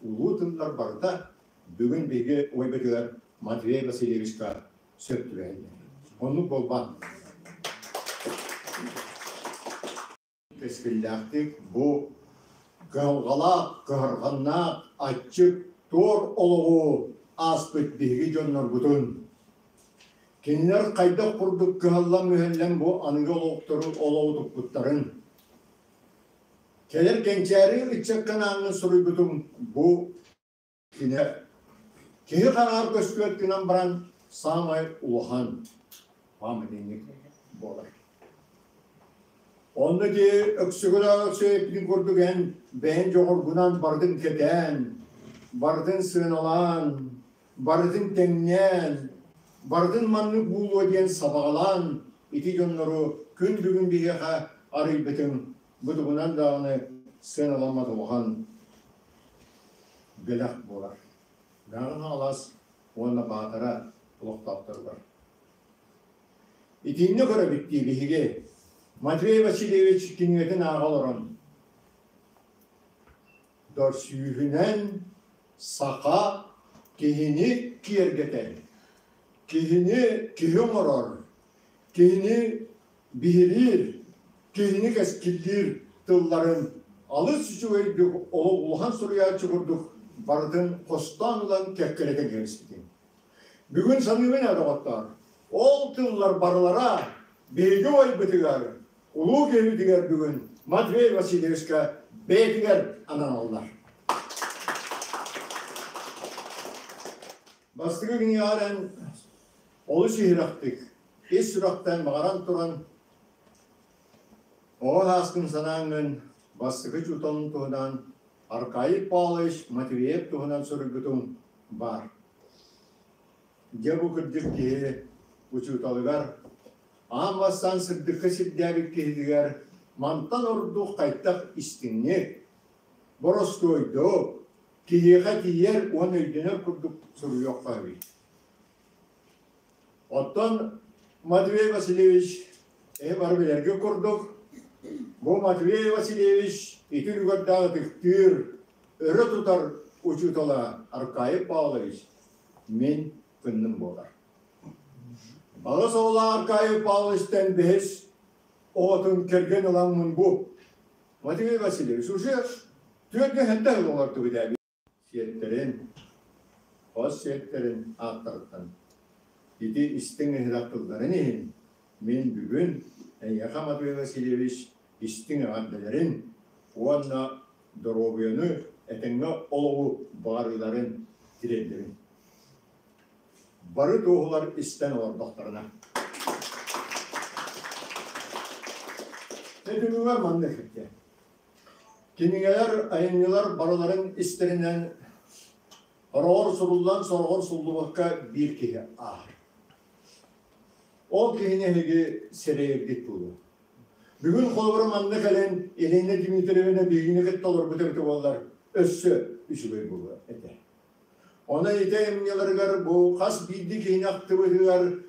Улуу тыллар барыта бүгүн биһиги уойбутугар Матвей Васильевичка сөп түбэһэллэр. Оннук буолбат. Кэскиллээхтик бу кыһалҕалаах, кыһарҕаннаах, аччык, туор олоҕу ааспыт биһиги дьоннорбутун, кинилэр хайдах курдук кыһаллан-мүһэллэн бу аныгы олохтору олоҕу туппуттарын, кэлэр кэнчээри ыччакка анаан суруйбутум бу Кини киһи хараҕар көстүбэт гынан баран саамай улахан памятник буолар. Онно ити Өксөкүлээх Өксөйөппүтүн курдук эн бэйэҥ дьоҕургунан барытын кэтээн, барытын сыаналаан, барытын тэҥнээн, барытын маннык буолуо диэн сабаҕалаан ити дьоннору күн бүгүн биһиэхэ арыйбытыҥ бу тугунан даҕаны сыаналаммат улахан бэлэх буолар. Даҕаны алаас уонна Баатара олохтоохторугар. Итиннэ көрөбүт дии биһиги Матвей Васильевич кинигэтин ааҕа олорон Дорсүүһүнэн саха киһини киэргэтэр, киһини киһи оҥорор, киһини биһириир, киһини кэскиллиир тылларын алыс үчүгэйдик олох улахан суруйааччы курдук барытын хостоон ылан кэккэлэтэн кэбиспитиҥ. Бүгүн саныыбын ээ, доҕоттоор, ол тыллар барылара биһиги убайбытыгар, улуу киһибитигэр бүгүн Матвей Васильевичка бэйэтигэр ананаллар. Бастакы кинигэҕэр эн олус иһирэхтик, ис сүрэхтэн баҕаран туран оҕо сааскын санааҥҥын бастакы учууталын туһунан Аркадий Павлович Матвеев туһунан суруйбутуҥ баар. Дьэ бу кырдьык киһи учууталыгар аан бастаан сырдыкка сирдээбит киһитигэр мантан ордук хайдах истиҥник, боростуойдук, киһиэхэ тиийэр уонна өйдөнөр курдук суруйуохха эбит. Оттон Матвей Васильевич эһи бары билэргэ курдук, бу Матвей Васильевич ити үлүгэрдээх ытыктыыр, өрө тутар учуутала Аркадий Павлович мин кынным буолар. Аҕыс оҕолоох Аркадий Павловичтан бэһис оҕотун кэргэн ыламмын бу Матвей Васильевич уже түөрт сэттэ сыл олордубут ээ. Сиэттэрин, хос сиэттэрин ааттарыттан ити истиҥ ыһыах тылларын иһин мин бүгүн эйиэхэ Матвей Васильевич истиҥ эҕэрдэлэрин уонна доруобуйаны этэҥҥэ олоҕу баҕарыыларын тириэрдэбин. Бары туоһулар истэн олордохторуна. Түмүгэр маннык эттэ. Кинигэлэр, айымньылар барыларын истэринэн ороҕор суруллан, сороҕор суллубакка биир киһи ааһар. Ол киһини эһиги сэрэйэргит буолуо. Бүгүн холобура манна кэлэн Елена Дмитриевна биһигини кытта олорбут эбитэ буоллар, өссө үчүгэй буолуо этэ. Онон ити айымньыларыгар бу хас биирдии киһини ахтыбытыгар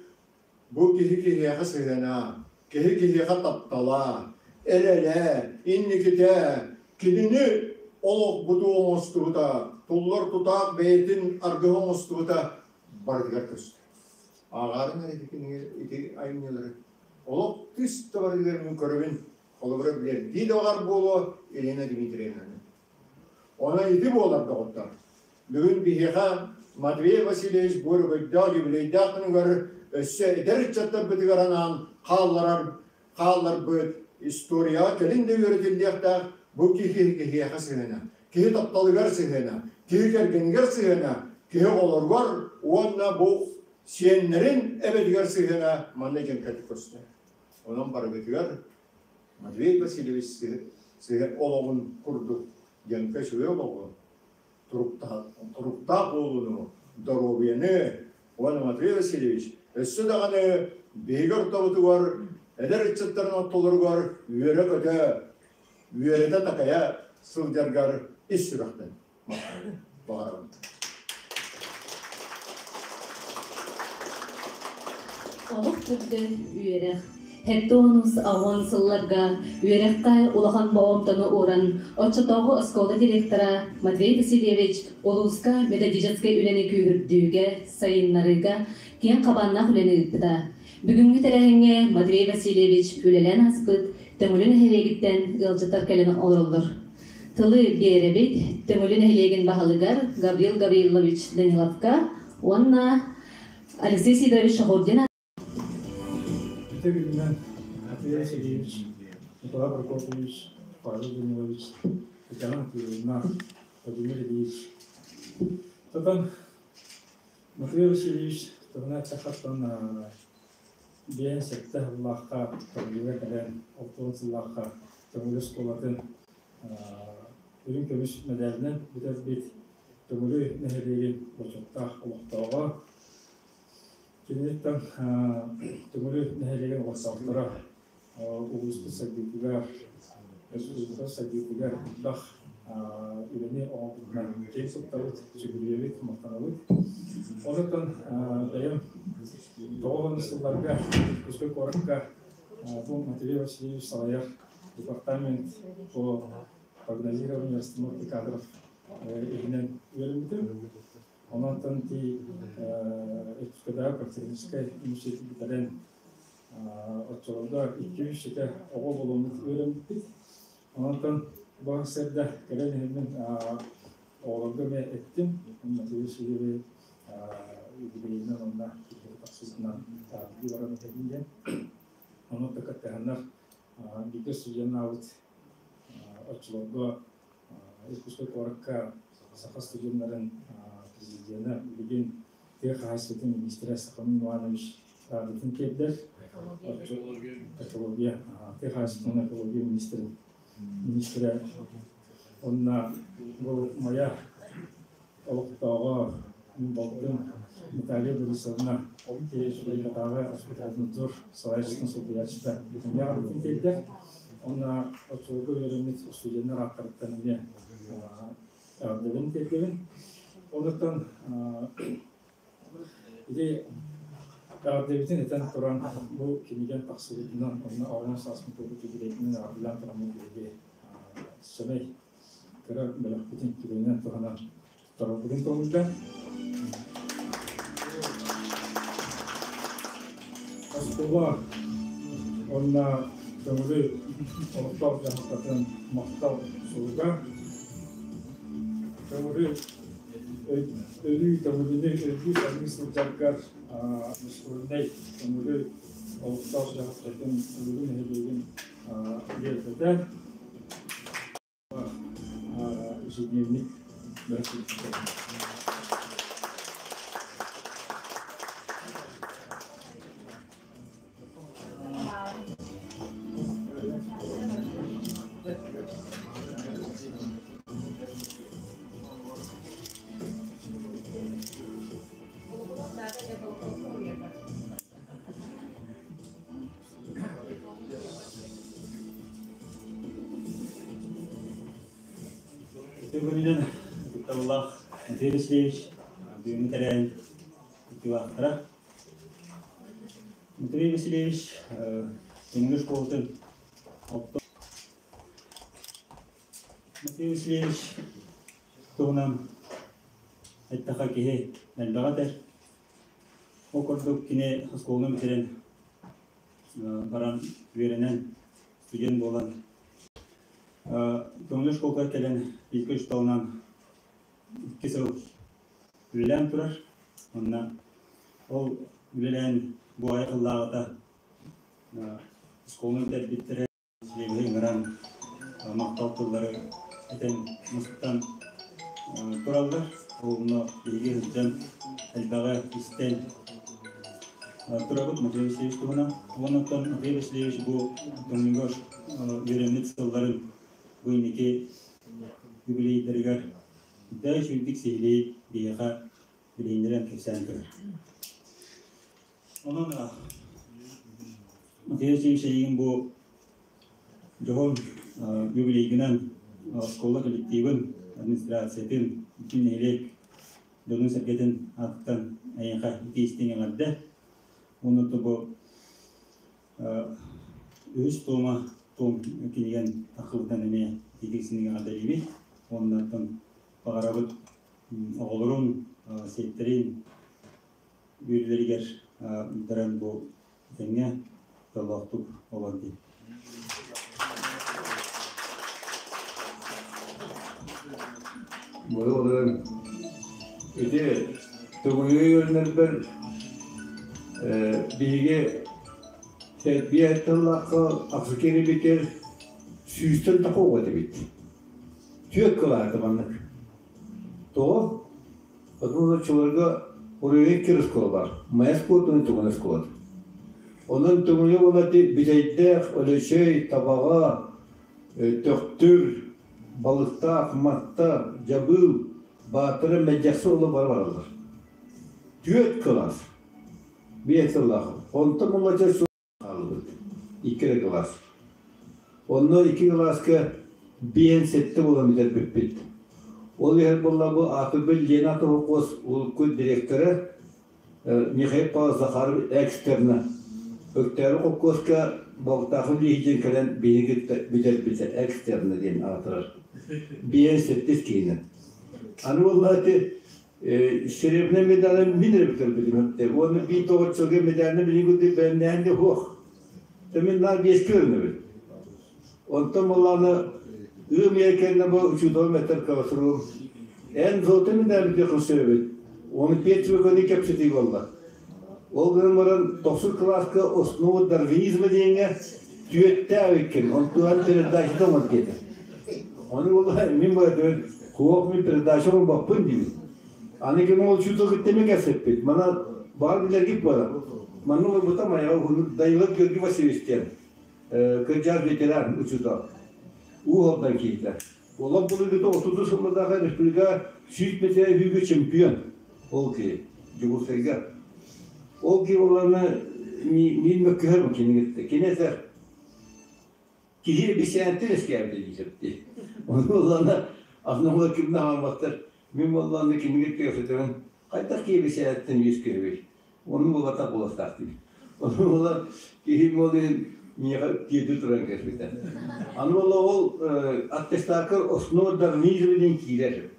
бу киһи киһиэхэ сыһыана, киһи киһиэхэ таптала, эрэлэ, инникитэ, кинини олох бутуу оҥостубута, туллар тутаах бэйэтин аргыһа оҥостубута барытыгар көстөр. Ааҕаарыҥ эрэ ити кинигэ ити айымньылары. Олох түс да барытыгар мин көрөбүн, холобура билэрдии да баҕар буолуо Елена Дмитриевнаны. Онон ити буолар доҕоттор. Бүгүн биһиэхэ Матвей Васильевич бу өрөгөйдөөх юбилейдаах күнүгэр өссө эдэр ыччаттарбытыгар анаан хаалларар хаалларбыт историяҕа кэлин да үөрэтиллиэхтээх бу киһи киһиэхэ сыһыана, киһи тапталыгар сыһыана, киһи кэргэнигэр сыһыана, киһи оҕолоругар уонна бу сиэннэрин эбэтигэр сыһыана манна дьэҥкэтик көстөр. Онон барыбытыгар Матвей Васильевич сыһыан олоҕун курдук дьэҥкэ үчүгэй олоҕу, туруктаах буолууну, доруобуйаны уонна Матвей Васильевич өссө даҕаны биһиги ортобутугар эдэр ыччаттарын ортолоругар үөрэ-көтө, үөрэтэ-такайа сылдьаргар ис сүрэхтэн баҕарабын. Олох төрдө үөрэх. Хеттонус аҕыс сылларга үөрэххэ улахан болҕомтону ууран, оччотооҕу оскуола директора Матвей Васильевич улууска методическай үлэни күүһүрдүүгэ, сайыннарыыга киэҥ хабааннаах үлэни ыыппыта. Бүгүҥҥү тэрээһиҥҥэ Матвей Васильевич үлэлээн ааспыт Төҥүлү нэһилиэгиттэн ыалдьыттар кэлэн олороллор. Тылы биэрэбит Төҥүлү нэһилиэгин баһылыгар Гаврил Гаврилович Даниловка уонна Алексей Сидорович Шахурдин Ити күнүнэн Матвей Васильевич, Николай Прокопьевич, Павел Данилович, Татьяна Матвеевна, Владимир Ильич. Тотон Матвей Васильевич туһунан эттэххэ биэн сэттэ сыллаахха Төҥүлүгэ кэлэн, 60 сыллаахха Төҥүлү оскуолатын үрүҥ көмүс мэдээлинэн бүтэрбит Төҥүлү нэһилиэгин бочуоттаах олохтооҕо. Киниттэн Төҥүлү нэһилиэгин олохтоохторо улууспут сайдыытыгар, республика сайдыытыгар элбэх үлэни оҥорбутунан киэн туттабыт, сүгүрүйэбит, махтанабыт. Онтон бэйэм 90 сылларга Иркутскай куоракка бу Матвей Васильевич салайар департамент по прогнозированию расстановки кадров иһинэн үөрэммитим. Онон ти Иркутскайдааҕы политехническай университет бүтэрэн оччолорго 2-3 ситэ оҕо буолуоммут үөрэммиппит. Онтон бу сэрдэ кэлэн иһэммин оҕолорго эмиэ эттим. Матвей Васильевич юбилейынан уонна тахсыбытынан таабыы баран этэбин диэн. Ону кыттыһаннар бииргэ студеннаабыт оччолорго Иркутскай куоракка саха студеннарын президена билигин тыа хаһаайыстыбатын министрэ Сахамин Иванович Радытын тиэрдэр. Экология, тыа хаһаайыстыбатын экология министрин министрэ. Онно бу моя олохтооҕо балтым Наталья Борисовна Республикатааҕы Роспотребнадзор салайааччытын солбуйааччыта бүтүннүү тиэрдэр. Онно оччолорго үөрэммит студеннар ааттарыттан эмиэ эҕэрдэбин тиэрдэбин. Онуттан ити эҕэрдэбитин этэн туран бу кинигэм тахсыбытынан онно оҕонон сааспын туолбут юбилейбинэн эҕэрдэлээн тураммын биһиги сэмэй кыра бэлэхпитин түгэнинэн туһанан туттарарбытын көҥүллээн. Оскуола уонна Төҥүлү олохтоох дьаһалтатын махтал суруга Төҥүлү өрүү Төҥүлүнү өйдүү саныы сылдьаргар мускульнай Төҥүлү олохтоох дьаһалтатын Төҥүлү нэһилиэгин биэрбэтэ. Ежедневник Үтүө ытыктабыллаах Матвей Васильевич, бүгүҥҥү тэрээһин кыттыылаахтара. Матвей Васильевич Төҥүлү школатын Матвей Васильевич туһунан эттэххэ киһи элбэҕи этэр. Ол курдук кини оскуоланы бүтэрэн баран үөрэнэн студент буолан Көҥүл школга кэлэн бииргэ учууталынан 2 сыл үлэлээн турар. Онно ол үлэлээн бу айыллааҕыта оскуоланы бүтэрбиттэрэ Васильевиһы ыҥыран махтал тыллары этэн мустан тураллар. Онно биһиги сылдьан элбэҕи истэн турабыт Матвей Васильевич туһунан. Уонна оттон Матвей Васильевич бу Тымныга үөрэммит сылларын бу инники юбилейдарыгар да үчүгдүк сиһилии биһиэхэ билиһиннэрэн кэпсээн турар. Онон Матвей Васильевич эйигин бу дьоһун юбилейгынан оскуола коллективын, администрациятын, бүтүн нэһилиэк дьонун-сэргэтин ааттан эйиэхэ итии-истиҥ эҕэрдэ. Уонна бу үһүс туома туом кинигэн тахсыбытынан эмиэ итии-истиҥ эҕэрдэлиибит. Уонна баҕарабыт оҕолорун, сиэттэрин үөрүүлэригэр ыытаран бу тэҥҥэ дьоллоохтук олор диэн. Бу олорон ити тугуйу үөрэнэрбэр биһиги биэ тыллаахха Африканы битэр сүүстэн таха оҕо этибит. Түөрт кылаата маннык. Тоҕо? Потому оччолорго уруйга икки оскуола бар. Майа оскуолатын Тугун оскуолата. Онон Тугуну буолати Бүтэйдээх, Өлөчөй, Табаҕа, Төхтүр, Балыктаах, Матта, Дьабыыл, Баатара, Мэлдьэхси оло бара бараллар. Түөрт кылаас. Биэс сыллаах. Онтон буллача хаалбыт. Икки эрэ кылаас. Онно икки кылааска биэн сэттэ буолан бүтэрбиппит. Ол иһэр буолла бу аатырбыт Лена Тоһокуос улку директора Михаил Павлович Захаров экстерна Өктөөрү холкуоска Балтаахын лиһидьин кэлэн биһиги бүтэрбитэ экстерна диэн аатырар. Биэн сэттис киһинэн. Аны буолла ити Серебряный медалын мин эрэ бүтэрбитим. Уонна биир тоҕоччуга медалны билигин бэлэмнээн да суох. Мин наар биэскэ өрүнэбин. Онтон буоллаҕына ыам ыйа кэннэ бу учууталым этэр кыласыруум эн золотой медаль бүтүөх Оны пять көні кэпсэтии буолла. Ол гынан баран тохсус кылааска основа дарвинизма диэҥҥэ түөттээбиккин, онтугар передача оҥор диэтэ. Ону буолла мин бу куох мин передача оҥорбоппун диибин. Аны ким ол учуутал кытта эмиэ кэпсэппит. Мана баар билэргит буолар. Манна олорбута Майаҕа Дайылов Георгий Васильевич диэн кырдьаҕас ветеран учуутал. Уу холдан киирдэ. Олох былыргыта 30 сыллардаах республика 100 метр чемпион. Ол киһи Дьокуускайга. Ол киһи буоллаҕына мин мөккүһэр кинини кытта. Кини этэр киһи бисээнтэн эскээбитэ диэтэпти. Ону буоллаҕына атын кимнэ хаалбаттар. Мин буоллаҕына кинини кытта кэпсэтэбин. Хайдах киһи бисээнтэн үөскүөбүй? Ону буолбатах буолуохтаах диир. Ону буолар киһи буолуон миэхэ тиэрдии туран кэлбитэ. Аны буолла ол аттестакка основа дарвинизма диэн киирэр.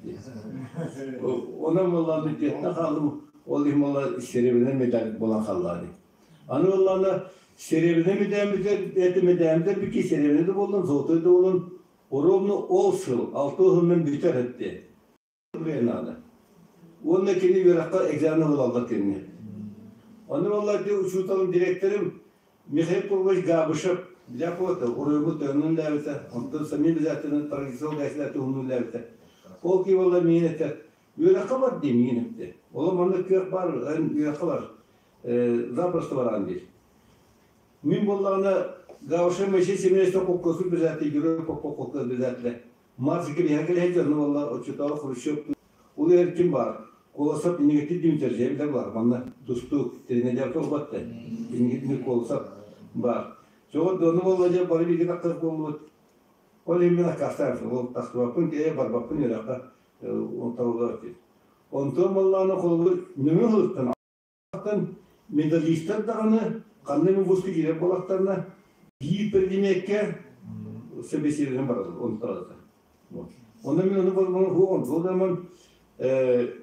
Онон буолла тиэттэ хаалым ол иһин буолла серебряный медаль буолан хаалла дии. Аны буоллаҕына серебряный медаль бүтэр медаль бики серебряный да буоллун, золотой да буоллун, ровно ол сыл алты сылынан бүтэр этти. Наада. Уонна кини үөрэххэ экзамен ылаллар кинини. Онно буолла учууталым, директорым Михаил Павлович Габышев Дьякова уруйбут төннүн лээбитэ, онтон самим обязательно традиционный гайсына туһунун лээбитэ. Ол ки буолла миин этэ, үөрэххэ бар дии миин этте. Ол манна кыах бар, үөрэххэ бар, запросто бараан диир. Мин буоллаҕына Габышев Моисей Семенович Попкосу обязательно, Герой Попкос обязательно. Марс кэлиһэ кэлиһэ дьонно буолла оччотооҕу Хрущев ол иһэр ким баар Колосов иннигитин Дмитрий бар манна тустуу тренердэр олбатта иннигитин Колосов бар чоҕо дону буолла дьэ бары бииргэ тахсар буоллубут ол иһин мин аккаастаабын ол тахсыбаппын киһи барбаппын үөрэххэ онтон онтон буоллаҕына холобур нөҥүө сылыттан медалистар даҕаны ханна эмэ вузка киирэр буоллахтарына биир предмеккэ собеседование бараллар онтон Онно мин ону онтугаман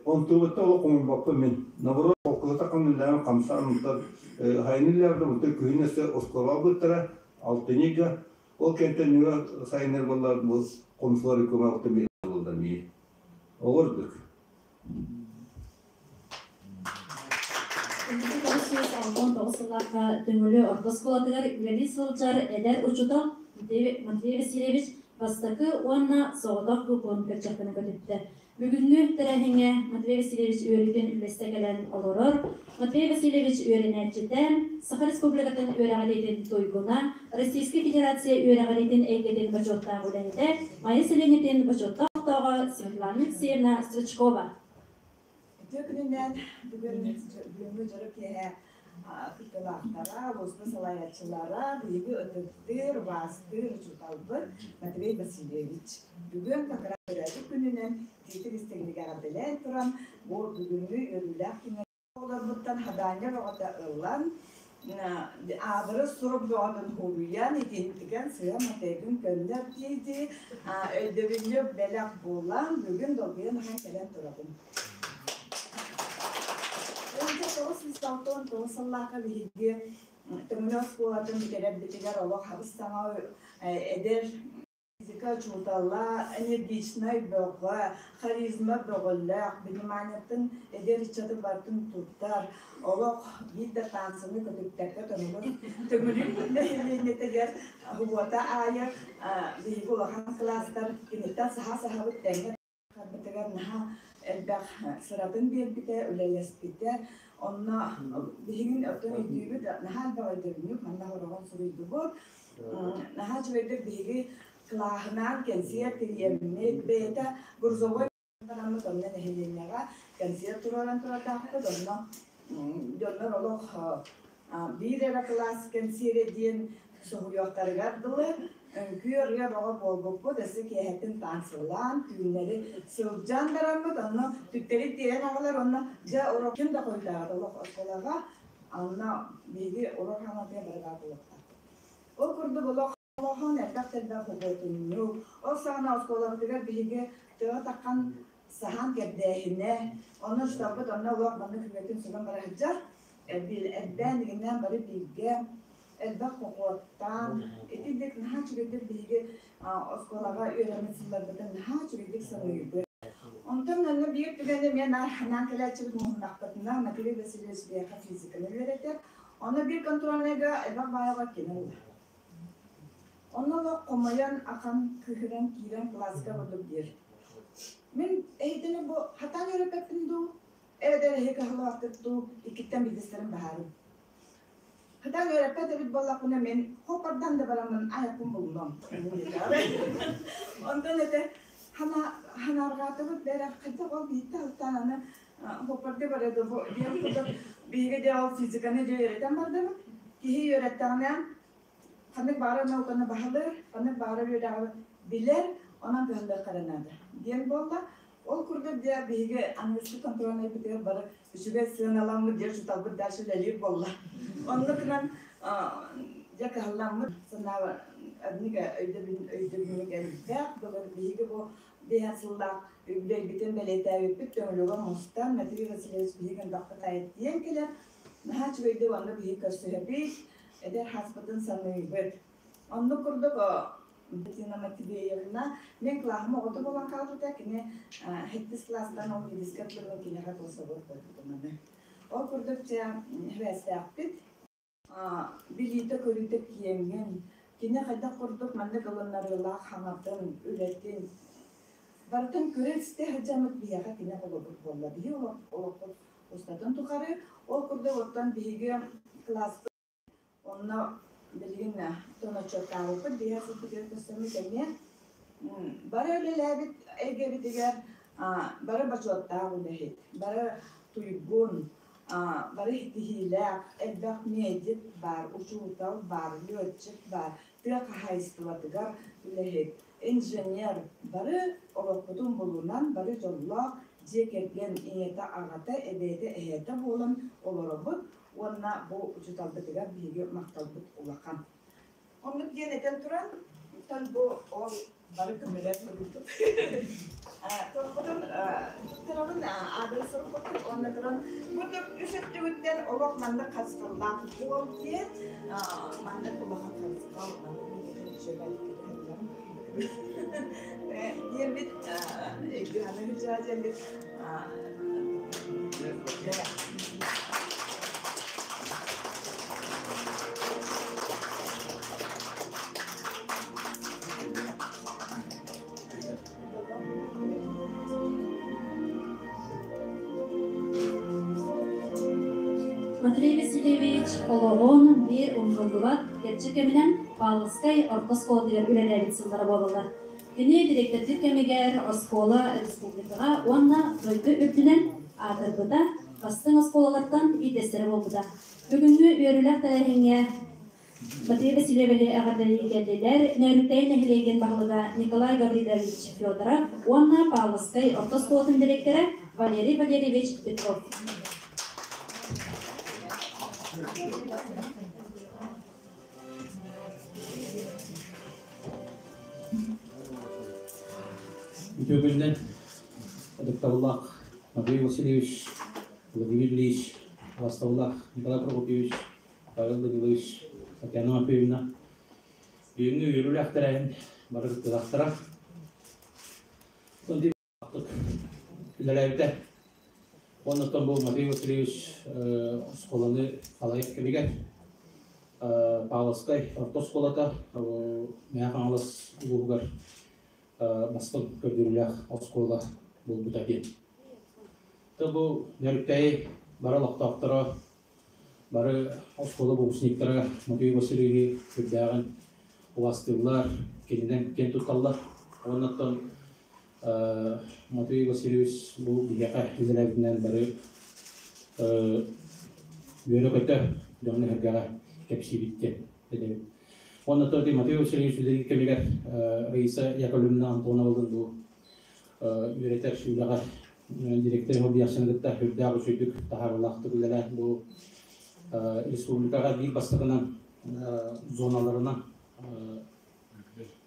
онтугутта олох хомуйбаппын мин. Наоборот, холкулата хамнылаан хамсаан онтон хайнылаабыта онтон күһүн өссө оскуолаҕа быттара алтынньыга ол кэнтэн нүө сайыннар буоллар бу хомсулар көмө алтын буоллар мии. Оҕордук. 1969 сыллаахха Төҥүлү орто оскуолатыгар үлэлии сылдьар эдэр учуутал Матвей Васильевич бастакы уонна соҕотох купон көччөхтөнө көтүттэ. Бүгүҥҥү тэрээһиҥҥэ Матвей Васильевич үөрүүтүн үллэстэ кэлэн олорор. Матвей Васильевич үөрэнээччитэ, Саха Республикатын үөрэҕириитин туйгуна, Российскай Федерация үөрэҕириитин эйгэтин бочуоттаах үлэһитэ, Майа сэлиэнньэтин бочуоттаах олохтооҕо Светлана Алексеевна Стручкова. Үтүө күнүнэн бүгүн бүгүҥҥү дьоро киэһэ кыттыылаахтара, улууспут салайааччылара, биһиги ытыктыыр, убаастыыр учууталбыт Матвей Васильевич. Бүгүн как раз төрөөбүт күнүнэн итиитик истиҥник эҕэрдэлээн туран, бу бүгүҥҥү үөрүүлээх күҥҥэ оҕолорбуттан хадаанньа бөҕөтө ылан, аадырыс сурук бөҕөтүн хуруйан, итинтигэн сыа матайгын көннөр дии-дии өйдөбүнньүк бэлэх буолан, бүгүн долгуйан ахан кэлэн турабын. 1969 сыллаахха биһиги Төҥүлү оскуолатын бүтэрэрбитигэр олох хабыс-саҥа эдэр физика учуутала, энергичнай бөҕө, харизма бөҕөлөөх, вниманиетын эдэр ыччаты барытын туттар, олох биир да танцыны көтүппэккэ төҥүлүн төҥүлүн нэһилиэнньэтигэр уһуота аайы биһиги улахан кылаастар киниттэн саха-сахабыт тэҥҥэ Харбытыгар наһаа элбэх сыратын биэрбитэ, үлэлэспитэ. Онно биһигин оттон өйдүүбүт, наһаа элбэх өйдөбүнньүк манна хороҕон суруйдубут. Наһаа үчүгэйдик биһиги кылааһынаан кэнсиэр тириэммит, бэйэтэ грузовой бараммыт онно нэһилиэнньэҕэ кэнсиэр туруоран турардаахпыт. Онно дьоннор олох биир эрэ кылаас кэнсиэрэ диэн соһуйуохтарыгар дылы үҥкүү ырыа бөҕө буолбуппут, өссө киэһэтин таансылаан, түүннэри сылдьан бараммыт, онно түктэри тиэрэн аҕалар, онно дьэ урок ким да хойутаабат олох оскуолаҕа, онно биһиги урок хааматыгар бары баар буолуохтаахпыт. Ол курдук олох олохон элбэх-элбэх худуотунньук, ол саҕана оскуолабытыгар биһиги тыаҕа таххан саһаан кэрдээһинэ, онно учууталбыт онно олох маннык күҥҥэтин сүгэн бара сылдьар, элбээн игиннээн бары бииргэ элбэх похуоттаан, итинник наһаа үчүгэйдик биһиги оскуолаҕа үөрэммит сылларбытын наһаа үчүгэйдик саныыбыт. Онтон онно биир түгэни мен анаан кэлээччибит муһуннахпытына Матвей Васильевич биһиэхэ физиканы үөрэтэр. Онно биир контрольныйга элбэх баайаҕа кини ылла. Онно олох хомойон ахан кыыһыран киирэн кылааска курдук диир. Мин эһитини бу хатаан үөрэппэппин дуу, эбэтэр эһи кыһаллыбаккыт дуу, иккиттэн биирдэстэрин баһаарым. Хатаан үөрэппэт эбит буоллахпына мин хоппордан да бараммын айахпын булунуом. Онтон этэ ханаарҕаатыбыт бэрэ хайдах ол биирдэ алтаан аны хоппорго барыа бу диэн курдук биһиги дьэ ол физиканы дьэ үөрэтэн бардыбыт. Киһи үөрэттэҕинэ ханнык баҕарар науканы баһылыыр, ханнык баҕарар үөрэҕи билэр, онон кыһаллыахха эрэ наада диэн буолла. Ол курдук дьэ биһиги аныгыскы контрольнайбытыгар бары үчүгэй сыаналаммыт дьэ учууталбыт дальше үлэлиир буолла. Оннук гынан дьэ кыһалламмыт санаа одник өйдөбүнньүк элбэх. Былыр биһиги бу биэһэн сыллаах үбүлүөйбүтүн бэлиэтээбиппит Төҥүлүгэ мустан Матвей Васильевич биһиги элбэхпит айыттыйан кэлэр. Наһаа үчүгэйдик онно биһиги көрсүһэбит, эдэр хаспытын саныыбыт. Оннук курдук Татьяна Матвеевна мен кылааһым оҕото буолан хаалбыта, кини сэттис кылаастан ол юридическай тылын киниэхэ курсовой көрбүтүм Ол курдук дьэ хибээстээхпит. Билиитэ-көрүүтэ киэҥин, кини хайдах курдук маннык ылыннарыылаах хаҥатын, үлэтин барытын көрө-истэ сылдьаммыт биһиэхэ кини холобур буолла. Биһи олохпут устатын тухары ол курдук оттон биһиги кылааспыт Онно билигин тон отчуоттаабыппыт биһиэхэ сылбытыгар көрсөммүт эмиэ бары үлэлээбит эйгэбитигэр бары бочуоттаах үлэһит, бары туйгун, бары ситиһиилээх, элбэх медик баар, учуутал баар, летчик баар, тыа хаһаайыстыбатыгар үлэһит, инженер, бары олохпутун булунан, бары дьоллоох дьиэ кэргэн ийэтэ, аҕата, эбээтэ, эһээтэ буолан олоробут. Уонна бу учууталбытыгар биһиги махталбыт улахан. Оннук диэн этэн туран, оттон бу ол бары көмөлөөн суруйбут. Торпутун туттарабын аадырыс сурукпутун уонна туран курдук үс өттүгүттэн олох маннык харысхаллаах буол диэн маннык улахан харысхал диэммит өйдүһаны диэммит. Матвей Васильевич олоҕун биир умнуллубат кэрчик кэминэн Павловскай орто оскуолатыгар үлэлээбит сыллара буолаллар. Кини дириэктэрдиир кэмигэр оскуола республикаҕа уонна дойду үрдүнэн аатырбыта, бастыҥ оскуолалартан биирдэстэрэ буолбута. Бүгүҥҥү үөрүүлээх тэрээһиҥҥэ Матвей Васильевиһы эҕэрдэлии кэллилэр Нөөрүктэй нэһилиэгин баһылыга Николай Гаврилович Федоров уонна Павловскай орто оскуолатын дириэктэрэ Валерий Валерьевич Петров. Үтүө күнүнэн ытыктабыллаах Матвей Васильевич, Владимир Ильич, убастабыллаах Николай Прокопьевич, Павел Данилович, Татьяна Матвеевна. Бүгүҥҥү үөрүүлээх тэрээһин бары кыттыылаахтара. Үлэлээбитэ. Оннуттан бу Матвей Васильевич оскуоланы салайар кэмигэр Павловскай орто оскуолата Мэҥэ Хаҥалас улууһугар бастыҥ көрдөрүүлээх оскуола буолбута диэн. Бу Нөрүктэйи бары олохтоохторо, бары оскуола выпускниктара Матвей Васильевиһы сүрдээҕин убастыыллар, кининэн киэн тутталлар. Оннуттан Матвей Васильевич бу биһиэхэ үлэлээбитинэн бары үөрэ-көтө дьоҥҥо-сэргэҕэ кэпсиибит диэн этэбит. Уонна то Матвей Васильевич үлэлиир кэмигэр Раиса Яковлевна Антоновалыын бу үөрэтэр үлэҕэ директор Хобияхсыны кытта үрдээх үчүгдүк таһаарыылаахтык үлэлээн бу республикаҕа биир бастакынан зоналарынан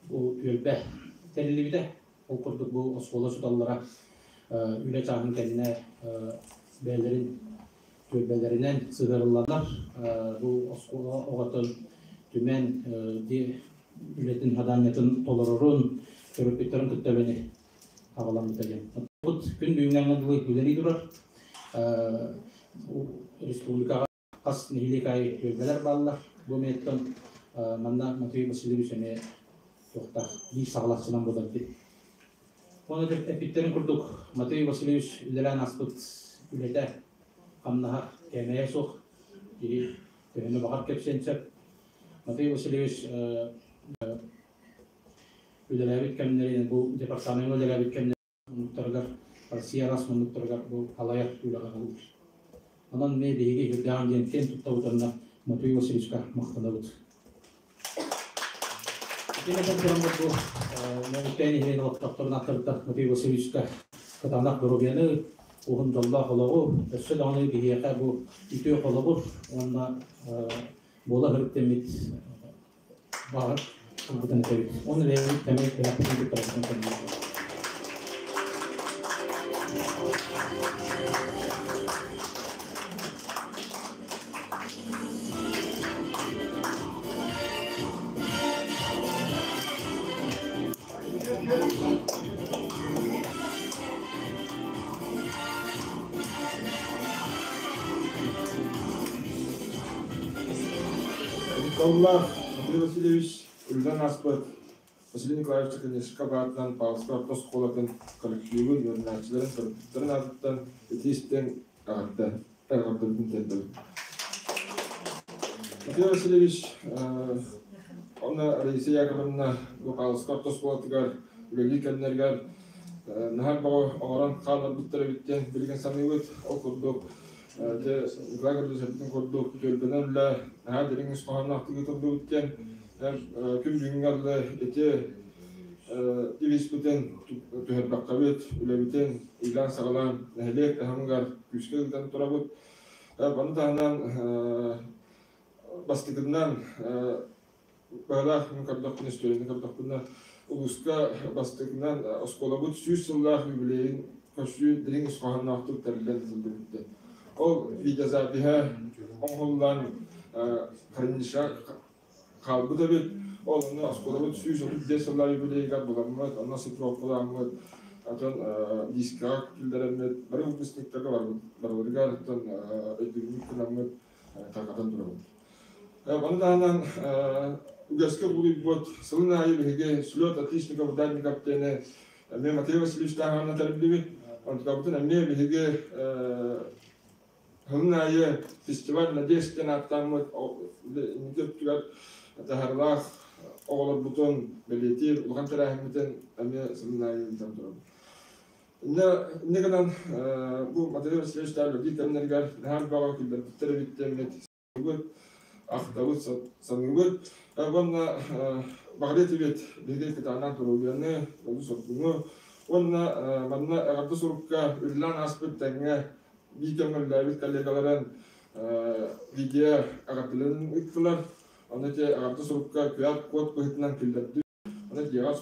Бу түөлбэ тэриллибитэ. Ол курдук бу оскуола учууталлара үлэ чааһын кэннэ бэйэлэрин түөлбэлэринэн сыһыарылланнар бу оскуола оҕотун түмэн үлэтин хадаанньатын толорорун, төрөппүттэрин кытта үлэни аҕаламмыта диэн. Бут күн бүгүҥҥэ дылы үлэлии турар. Республикаҕа Хас нэһилиэк аайы түөлбэлэр бааллар. Бу миэттэн манна Матвей Васильевич эмиэ туохтаах биир саҕалааччынан буолар дии. Оны эппиттэрин курдук Матвей Васильевич үлэлээн ааспыт үлэтэ хамнаһа кээмэйэ суох. Киһи төһөнү баҕар кэпсиэн сөп. Матвей Васильевич үлэлээбит кэмнэрин, бу департамеҥҥа үлэлээбит кэмнэрин муннуктарыгар, Россия араас муннуктарыгар бу халайар үлэҕэ ылар. Онон эмиэ биһиги үрдэҕин диэн киэн туттабыт уонна Матвей Васильевичка махтанабыт. Итини этэн тураммыт бу Мөҥүттээн иһин олохтоохторун аттарыттан Матвей Васильевичка кытаанах доруобуйаны, уһун дьоллоох олоҕу, өссө даҕаны биһиэхэ бу үтүө холобур уонна буола сырыттыммыт баҕар ылбытын этэбит. Оны бэйэбит тэмэй бэлэхпитин туттарбытын көрдүбүт. Николлаах Андрей Васильевич үлүнэн ааспыт Василий Николаевич Чеканешка баатынан Павловскай орто оскуолатын коллективын, үөрэнээччилэрин, төрөппүттэрин аатыттан итии-истиҥ эҕэрдэ эҕэрдэбитин тиэрдэбит. Андрей Васильевич уонна Раиса Яковлевна бу Павловскай орто оскуолатыгар үлэлиир кэмнэригэр наһаа бөҕө оҥорон хаалларбыттар эбит диэн билигин саныыбыт. Ол курдук дьэ Николай Гаврильевич курдук түөлбэнэн үлэ наһаа дириҥ ис хоһоонноохтук ыытыллыбыт диэн күн бүгүҥҥэ дылы ити девизпитин түһэрбэххэбит, үлэбитин ыйлаан-саҕалаан нэһилиэк таһымыгар күүскэ ыытан турабыт. Маны таһынан бастакытынан быһалаах көрдөхпүнэ, историяны көрдөхпүнэ, улууска бастакынан оскуолабыт 100 сыллаах юбилейын көрсүү дириҥ ис хоһоонноохтук тэриллэн сылдьыбыт. Ол видеозапиһа оҥоһуллан хранилищеҕа хаалбыт эбит. Ол онно оскуолабыт 135 сыллаах юбилейыгар буламмыт, онно сыпровкаламмыт, атын дискаҕа киллэрэммит, бары выпускниктарга барыларыгар өйдөбүнньүк гынаммыт тарҕатан турабыт. Ону таһынан үгэскэ булуйбут сылын аайы биһиги слет отличников ударников диэни эмиэ Матвей Васильевич тааһаҕына тэриллибит. Онтукабытын эмиэ биһиги Сылын аайы фестиваль Надежда диэн ааттааммыт инники өттүгэр таһаарыылаах оҕолорбутун бэлиэтиир улахан тэрээһиммитин эмиэ сылын аайы ыытан турабыт. Инньэ гынан бу Матвей Васильевич үлэлиир кэмнэригэр наһаа элбэҕи киллэрбиттэр эбит диэммит ахтабыт, саныыбыт. Уонна баҕарыа этибит биһиги кытаанах доруобуйаны, олус ордуну уонна манна эҕэрдэ сурукка үлэлээн ааспыт тэҥҥэ биир кэмҥэ үлэлээбит коллегаларын видео эҕэрдэлэрин ыыттылар. Аны ити эҕэрдэ сурукка QR-код быһыытынан киллэрдим. Аны дьиэҕэ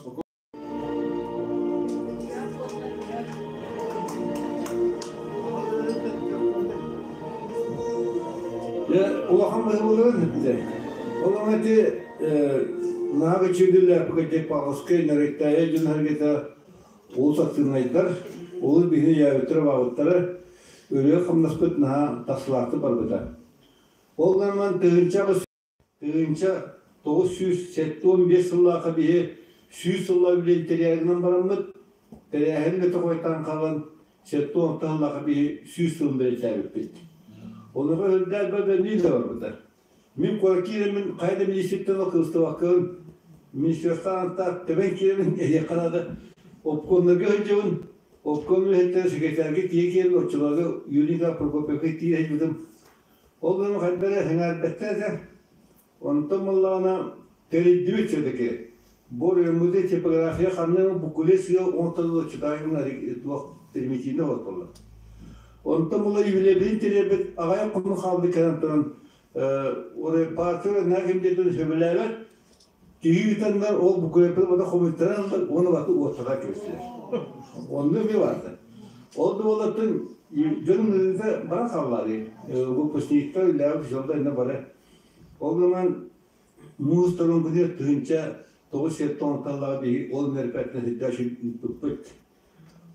Улахан быһылларын эттэ. Ол ити наһаа үчүгүллэр Павловскай Нарыктаайа дьон сэргэтэ олус актыыбынайдар, олус биһиги өйөөбүттэрэ баабыттара, ырыа хамнаспыт наһаа тахсылаахтык барбыта. Ол гынан 1975 сыллаахха биһи 100 сыллаах үлэни тэрээһинэн бараммыт, тэрээһин бөтө хаалан 76 сыллаахха биһи 100 сылын бэлиэтээбиппит. Онуоха үрдээх бөбөнүү да барбыта. Мин куоракка киирэммин хайа да министртэн кылыстыбаккын, министерствоттан тэбэн киирэмин эһиэххэ наада. Обкомнарга сылдьабын, обком үлэһиттэрэ секретарга тиийэ киирэн оччолорго Юрий Николаевич Прокопьевка тиийэ сылдьыбытым. Ол гынан хайдах эрэ сэҥээрбэттэр этэ. Онтон буоллаҕына тэрийдибит все-таки. Бу оройуоммутун типография ханна буккуле сыа оҥотторулар читаемын туох примитивно оҥотторулар. Онтон була юбилейбитин тэрийэрбит аҕыйах хонук хаалбыт кэлэн туран партия наа ким диэтин сөбүлээбэт киһи ыытаннар ол буккулеппит бата хомуйтаран ыллар уонна баты уоттара кэбистилэр. Онно эмиэ баарда. Ол да буоллар дьон ыытыыта баран хааллаары. Выпускниктар үлээбит дьоллор инне бары. Ол гынан муус торун күнү 1970 таллаҕа биһи ол мероприятиятын сылдьа ыыппыппыт.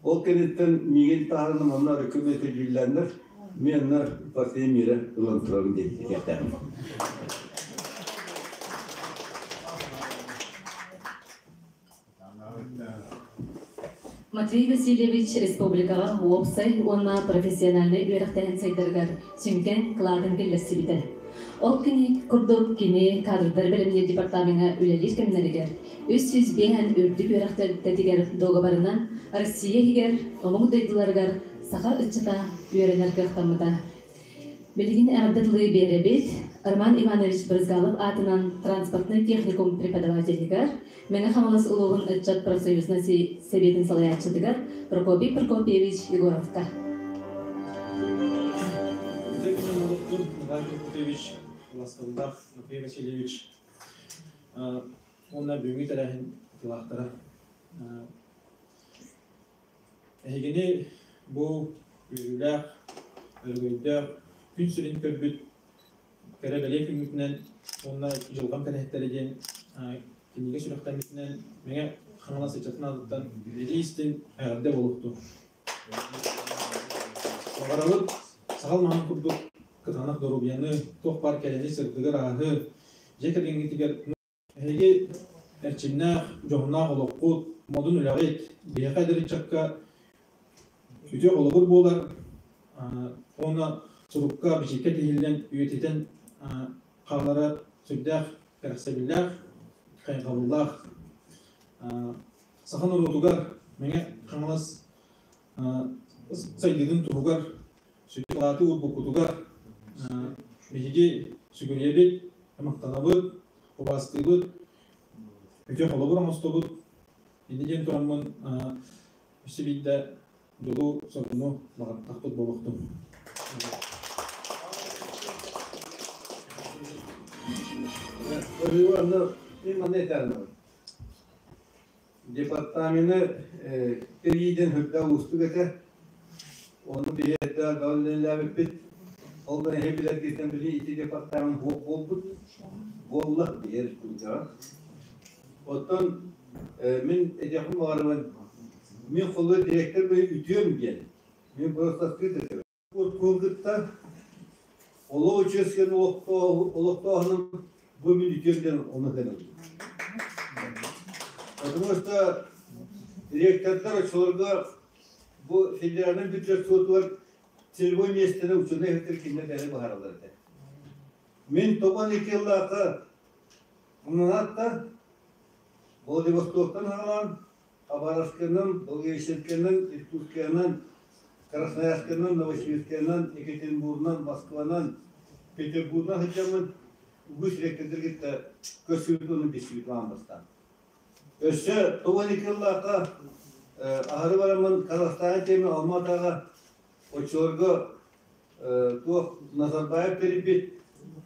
Ол кэнниттэн миигин таһааран манна рекомендация дьүүллээннэр мен онно партия миэрэ ылан турабын диэн этиэхтээхпин. Матвей Васильевич республикаҕа уопсай уонна профессиональнай үөрэхтээһин сайдарыгар сүҥкэн кылаатын киллэрсибитэ. Ол кини курдук кини кадрдар бэлэмниир департамеҥҥа үлэлиир кэмнэригэр 305 үрдүк үөрэх тэрилтэтигэр дуогабарынан Россия иһигэр омук дойдуларыгар саха ыччата үөрэнэр кыахтаммыта. Билигин эҕэрдэ тылы биэрэбит Роман Иванович Брызгалов аатынан транспортнай техникум преподавателигэр, Мэҥэ Хаҥалас улууһун ыччат профсоюзнай сэбиэтин салайааччытыгар Прокопий Прокопьевич Егоровка. Николай Прокопьевич, Ластыллах Матвей Васильевич уонна бүгүҥҥү тэрээһин кылаахтара. Эһигини бу үөрүүлээх, өрөгөйдөөх күн сирин көрбүт кэрэ бэлиэ күҥҥүтүнэн уонна дьылҕам кэнэһиттэрэ диэн кинигэ сүрэхтэммитинэн Мэҥэ Хаҥалас ыччатын аатыттан илии истиҥ эҕэрдэ буолуохтун. Баҕарабыт сахал маһын курдук кытаанах доруобуйаны, туох баар кэрэни, сырдыгы, ырааһы дьиэ кэргэҥҥитигэр Эһиги эрчимнээх, дьоһуннаах олоххут, модун үлэҕит биһиэхэ эдэр ыччакка үтүө холобур буолар уонна сурукка, бичиккэ тиһиллэн, үйэтитэн хаалара сүрдээх кэрэхсэбиллээх, хайҕабыллаах. Саха норуотугар Мэҥэ Хаҥалас сайдыытын туһугар сүдү кылааты уурбуккутугар биһиги сүгүрүйэбит, махтанабыт, убаастыыбыт, үтүө холобур оҥостобут. Инньэ диэн тураммын өссө биирдэ дьолу, соргуну баҕартахпыт буолуохтун. Департамены тэрийдэн үрдэ уустук этэ. Ону биһи эрдэ үлэлээбиппит. Ол да эһи билэргиттэн били ити департамент суох буолбут. Буолла биһи республикаҕа. Оттон мин этиэхпин баҕарабын, мин холуй директор үтүөм диэн. Мин просто открыт этим. Куркуун кытта олох үчүөскэн олохтооһунум бу мин үтүөм диэн ону гынабын. Потому что директордар оччолорго бу федеральный бюджет суотугар Целевой миэстэни учуонай иһиттэр кинилэр бэйэлэрэ быһаараллар этэ. Мин 92 сыллаахха Умнанаатта Владивостоктан саҕалаан Хабаровскайынан, Благовещенскайынан, Иркутскайынан, Красноярскайынан, Новосибирскайынан, Екатеринбургунан, Москванан, Петербургунан сылдьаммын үгүс ректордары кытта көрсүбүт уонна билсибит аан бастаан. Өссө 92 сыллаахха аһары бараммын Казахстаҥҥа тиэмэ Алма-Атаҕа оччолорго туох Назарбаев тэрийбит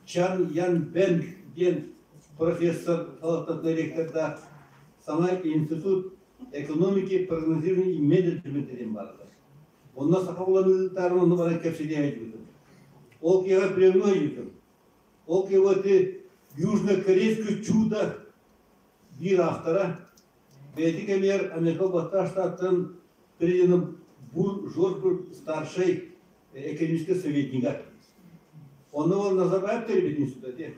Чан Ян Бен диэн профессор салалтатынан ректордаах саҥа институт экономики прогнозирования и менеджмента диэн бааллар. Онно саха уланыытаарын онно баран кэпсэтиэ сылдьыбытым. Ол киэһэ приемной ыйытым. Ол киэһэ южно-корейское чудо биир автора бэйэтин кэмигэр Америка Баттаах штаттарын президенин Бур Жорж старшай экономическай советнига. Онно ол Назарбаев тэрийбит института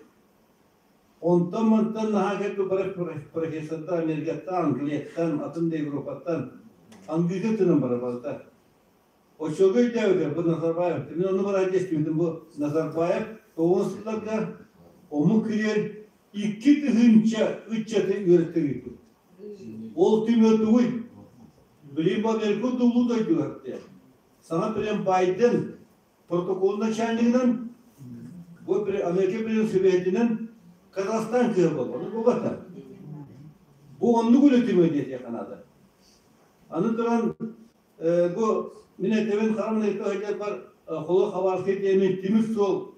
Онтон мантан наһаа кэлбит профессордар Америкаттан, Англияттан, атын да Европаттан английскай тылынан барар барыта. Оччолорго өйдөөбүтэ бу Назарбаев. Мин онно баран истибитим бу Назарбаев тоҕус сылларга омук кириэр 2000 ыччаты үөрэттэр ыыппыт. Ол түмүө тугуй? Билим бу Америка дулуу дойдугар Саҥа президент Байден протокол начальнигынан бу Америка президент сүбэһитинэн Казахстан кыа буолла. Ону буолбата. Бу оннук үлэ түмүө диэтиэххэ наада. Аны туран бу мин этэбин харамын бар холо хабарскай диэмин тимир суол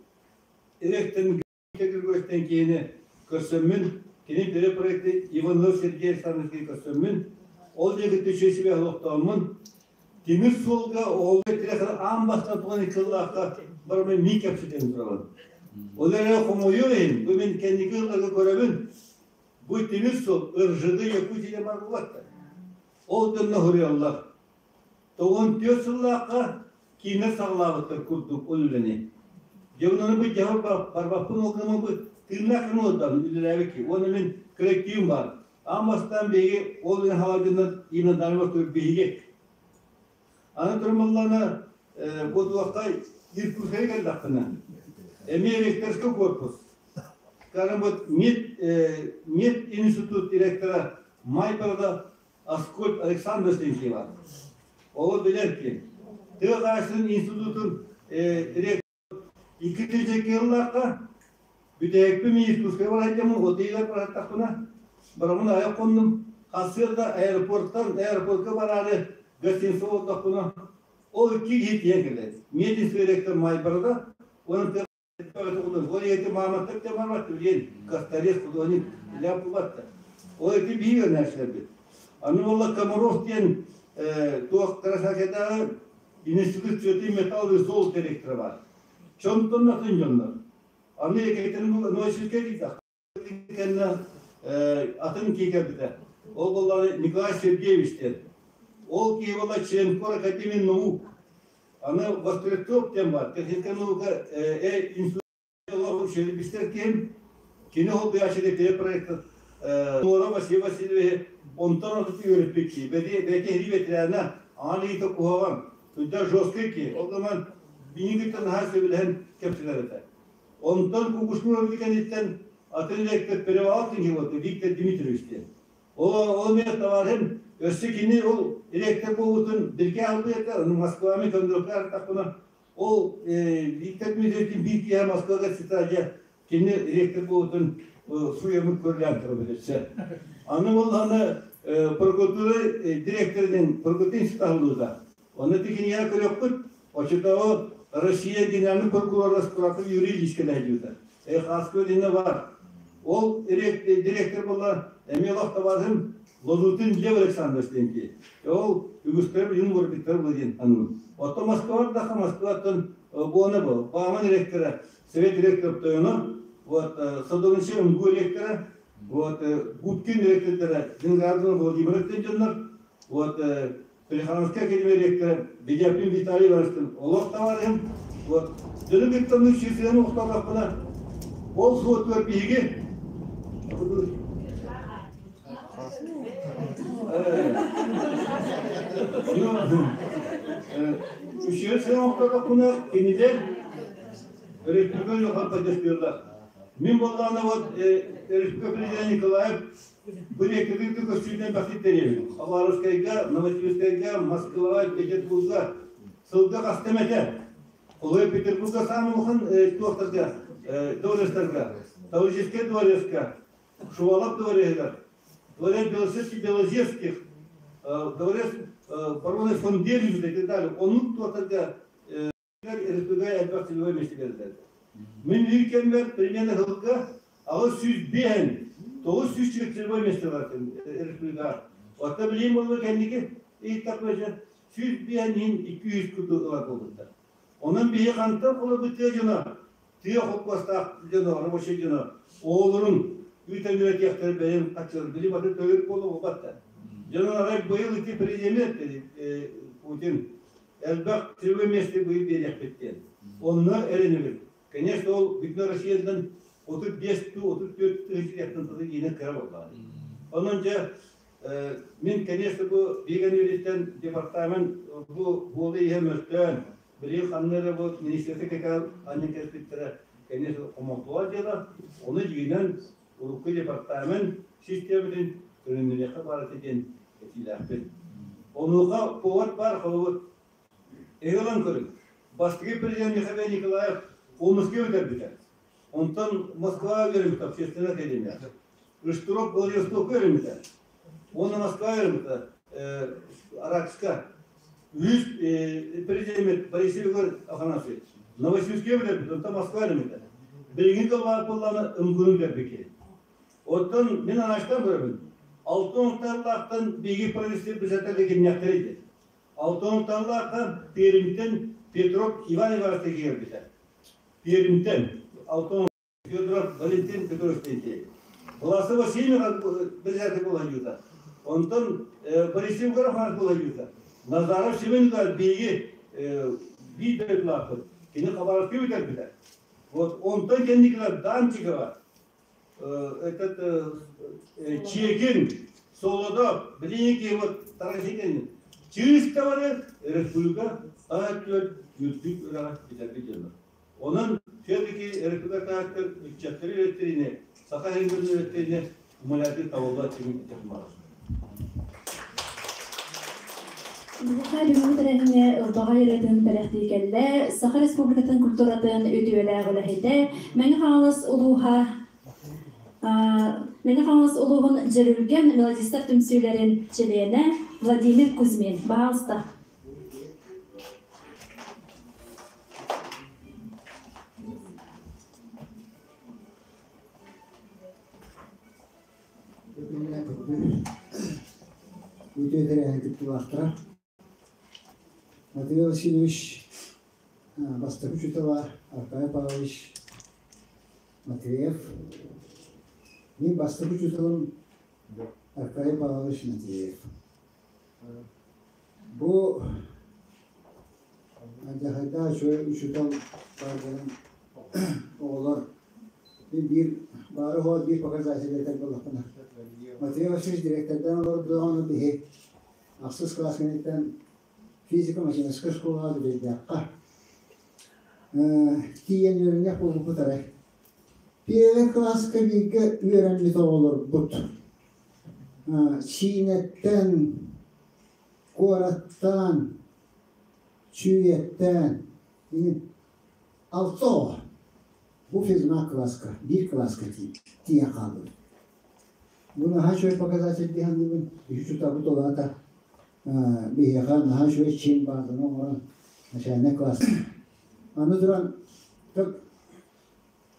ректорын Киргизстэн киһини көрсөммүн, кини били проекты Иванов Сергей Александровичка көрсөммүн, ол диэки үчүгэй сибээс олохтооммун, тимир суолга оҕолго тирэх аан бастаан туган икки барамын мин кэпсэтэн турабын. Ол эрэ хомойуох иһин, бу мин кэнники ылларга көрөбүн, бу тимир суол РЖД Якутия бар буолбатта. Ол дьонно суруйаллар. 94 сыллаахха киинэ саҕалаабыттар курдук ол үлэни. Дьэ онон бу дьаһал барбаппын ол гынан бу тыыннаах ким олордон үлэлээбит ки. Уонна мин коллективым бар. Аан бастаан биһиги ол үлэ халадынан именно Дальневосток биһиги. Аны турмаллана бу туохха Иркутскайга кэллэхпинэ эмиэ ректорский корпус. Скажем, вот мед, мединститут директора Майборода Аскольд Александрович диэн Ол билэр ким. Тыа хаһаайыстыбатын институтун ректор икки тыһыынча ыллаахха бүтэһикпин Иркутскай барайдаммын отыйыгар бараттахпына барамын айах хоннум хасыарда аэропорттан аэропортка бараары гостиница олордохпуна ол икки киһи тиийэн кэлэр медицинский ректор Майборода уонна Ол эти мааматтар да барбат билиэн Костарев художник ля булбатта. Ол эти биир нәрселербит. Аны буолла Комаров диэн туох Красноярскайдааҕы институт цветы металл и золото директора бар. Чонтон атын дьоннор. Аны Екатеринбург Новосибирскай дийтах. Кэннэ атын киһи кэлбитэ. Ол буоллаҕына Николай Сергеевич диэн. Ол киһи буолла член Академии наук. Аны Вострецов диэн бар. Техническая наука институт бистер ким. Кини ол быйаачы теле проект Нора Василий Васильевич онтон отут үөрөппүт ки. Бэти бэти хири ветерана аан ыйыта куһаҕан. Туйда жесткий ки. Ол гынан биһиги наһаа сөбүлэһэн кэпсэтэр этэ. Онтон Кукушкин кэнниттэн атын ректор Перевал вот Виктор Дмитриевич диэн. Ол мен товарым өссө кини ол ректор буолбутун бирге албыта, Москваны көндөркө артақпына. Ол Виктор Дмитриевичтин биир киһи Москвага цитадия кини ректор буолбутун суямыт көрүлээн турабыт. Аны ол аны прокуратура директорынан прокуратура институтта Оны тикиния көрөкпүт, очутоо Россия генеральный прокурор Скуратов Юрий Ильич кэлэһдьүүтэ. Хаскы бар. Ол директор була эми олох табарым Лозутин Лев Александрович диэн Ол үгүстэр юм горбиттер бу диэн анын. Ото Москвада да Москваттан буона бу. Бааман директора, совет директор тойону, вот Садовничий МГУ ректора, вот Губкин директора, Зингардон Владимир дьоннор, вот Плехановская академия ректора Ведяпин Виталий Иванович олох табарым, вот дьону кыттамны чүсүнэн ухталлахпына ол суотугар биһиги Үшүө сыл оҥортохпуна кинилэр республика улахан поддержкалар. Мин буоллаҕына вот республика президент Николаев бу ректордык көстүүнэн бахтиттериэбин. Хабаровскайга, Новосибирскайга, Москваҕа, Петербурга сылга хаста эмэтэ. Олой Петербурга саамай улахан туохтарга, дворецтарга, Таврическай дворецка, Шувалов дворецыгар, дворец Белозерских, дворец бароны фон Дервиза и так далее. Оннук туохтарга республика элбэх целевой миэстэ берилэр. Мин биир кэммэр примерно сылга 805 900 целевой место бар республикаҕа. Оттон билигин буолла кэнники ыйыттахпына 105 иһин 200 курдук ылар буолбуттар. Онон биһи хантан холобур тыа дьоно, тыа холкуостаах дьоно, рабочай дьоно оҕолорун ыытан үөрэтиэхтэрэ бэйэм хаччылар били баты төгүрүк буолуо буолбатта. Дьонун арай быйыл ити президент Путин элбэх целевой место быйыл биэриэхпит диэн. Онно эрэнэбит. Конечно, ол бүтүн Россиядан 35 34 тыһыынча тылы иинэ кыра буоллаҕа. Онон дьэ мин, конечно, бу биир үөриттэн департамент бу буолу иһэ мөлтөөн, билигин ханна эрэ бу министерство кэкэл анньан кэлбиттэрэ, конечно, хомолтолоох дьыала. Ону дьиҥинэн урукку департамент систиэмэтин төнүннэриэххэ баар этэ диэн этиилээхпин. Онуоха повод баар, холобур, эһи ылан көрүҥ. Бастакы президент Михаил Николаев Омскай бүтэрбитэ. Онтон Москваҕа үөрэммитэ, общественная академия. Штуров Владивостокка үөрэммитэ. Уонна Москва үөрэммитэ, Аракска. Үһүс президент Борис Егор Афанасьевич. Новосибирскай бүтэрбит, онтон Москва үөрэммитэ. Билигин тылбаар буоллаҕына ымгырын көрбүт. Оттон мин анаштан көрөбүн. Алтын оҥталлаахтан биһиги правительство председателэ кимнээхтэрий диэн. Алтын оҥталлаахтан Пермьтэн Петров Иван Иванович киирбитэ. Пермьтэн Алтын Федоров Валентин Петрович диэн. Власа Васильева председатель буолан юта. Онтон Борис Егоров буолан юта. Назаров Семен Николаевич биһиги биир дойдулаахпыт. Кини Хабаровскай бүтэрбитэ. Вот онтон кэнникилэр Данчикова, этот Чекин, Солодов, билиҥҥи вот Тарасикин чыыстабары республика таһыттар үрдүк үрэҕэ бүтэрбит дьоннор. Онон все-таки республика таһыттар ыччаттары үөреттерине, саха сирин үөреттерине умалятыр табылла чигин этэх Биһиэхэ бүгүҥҥү тэрээһиҥҥэ ылбаҕай ырыатын бэлэхтии кэллэ Саха Республикатын культуратын үтүөлээх үлэһитэ Мэҥэ Хаҥалас улууһа Мэҥэ Хаҥалас улууһун Дьэрүлгэн мелодистар түмсүүлэрин чилиэнэ Владимир Кузьмин. Баһаалыста. Үтүө тэрээһин кыттыылаахтара. Матвей Васильевич бастакы учуутала Аркадий Павлович Матвеев. Мин бастакы учууталым Аркадий Павлович Матвеев. Бу Дьахайдаах үчүгэй учуутал баар буолан оҕолор мин биир баары оҕо биир показатель этэр буоллахпына Матвей Васильевич директордаан олордоҕуна биһи ахсыс класс кэнниттэн физико-математическай школаҕа бүтэйдээххэ тиийэн үөрэниэх буолбуппут арай. Первый класска бииргэ үөрэммит оҕолорбут Сиинэттэн, куораттаан, Чүүйэттээн, алта оҕо бу физмат кылааска, биир кылааска тиийэн хааллыбыт. Бу наһаа үчүгэй показатель дии саныыбын. Үһүс утарбыт ол аата биһиэхэ наһаа үчүгэй чин баазаны оҥорон начальнай класс. Аны туран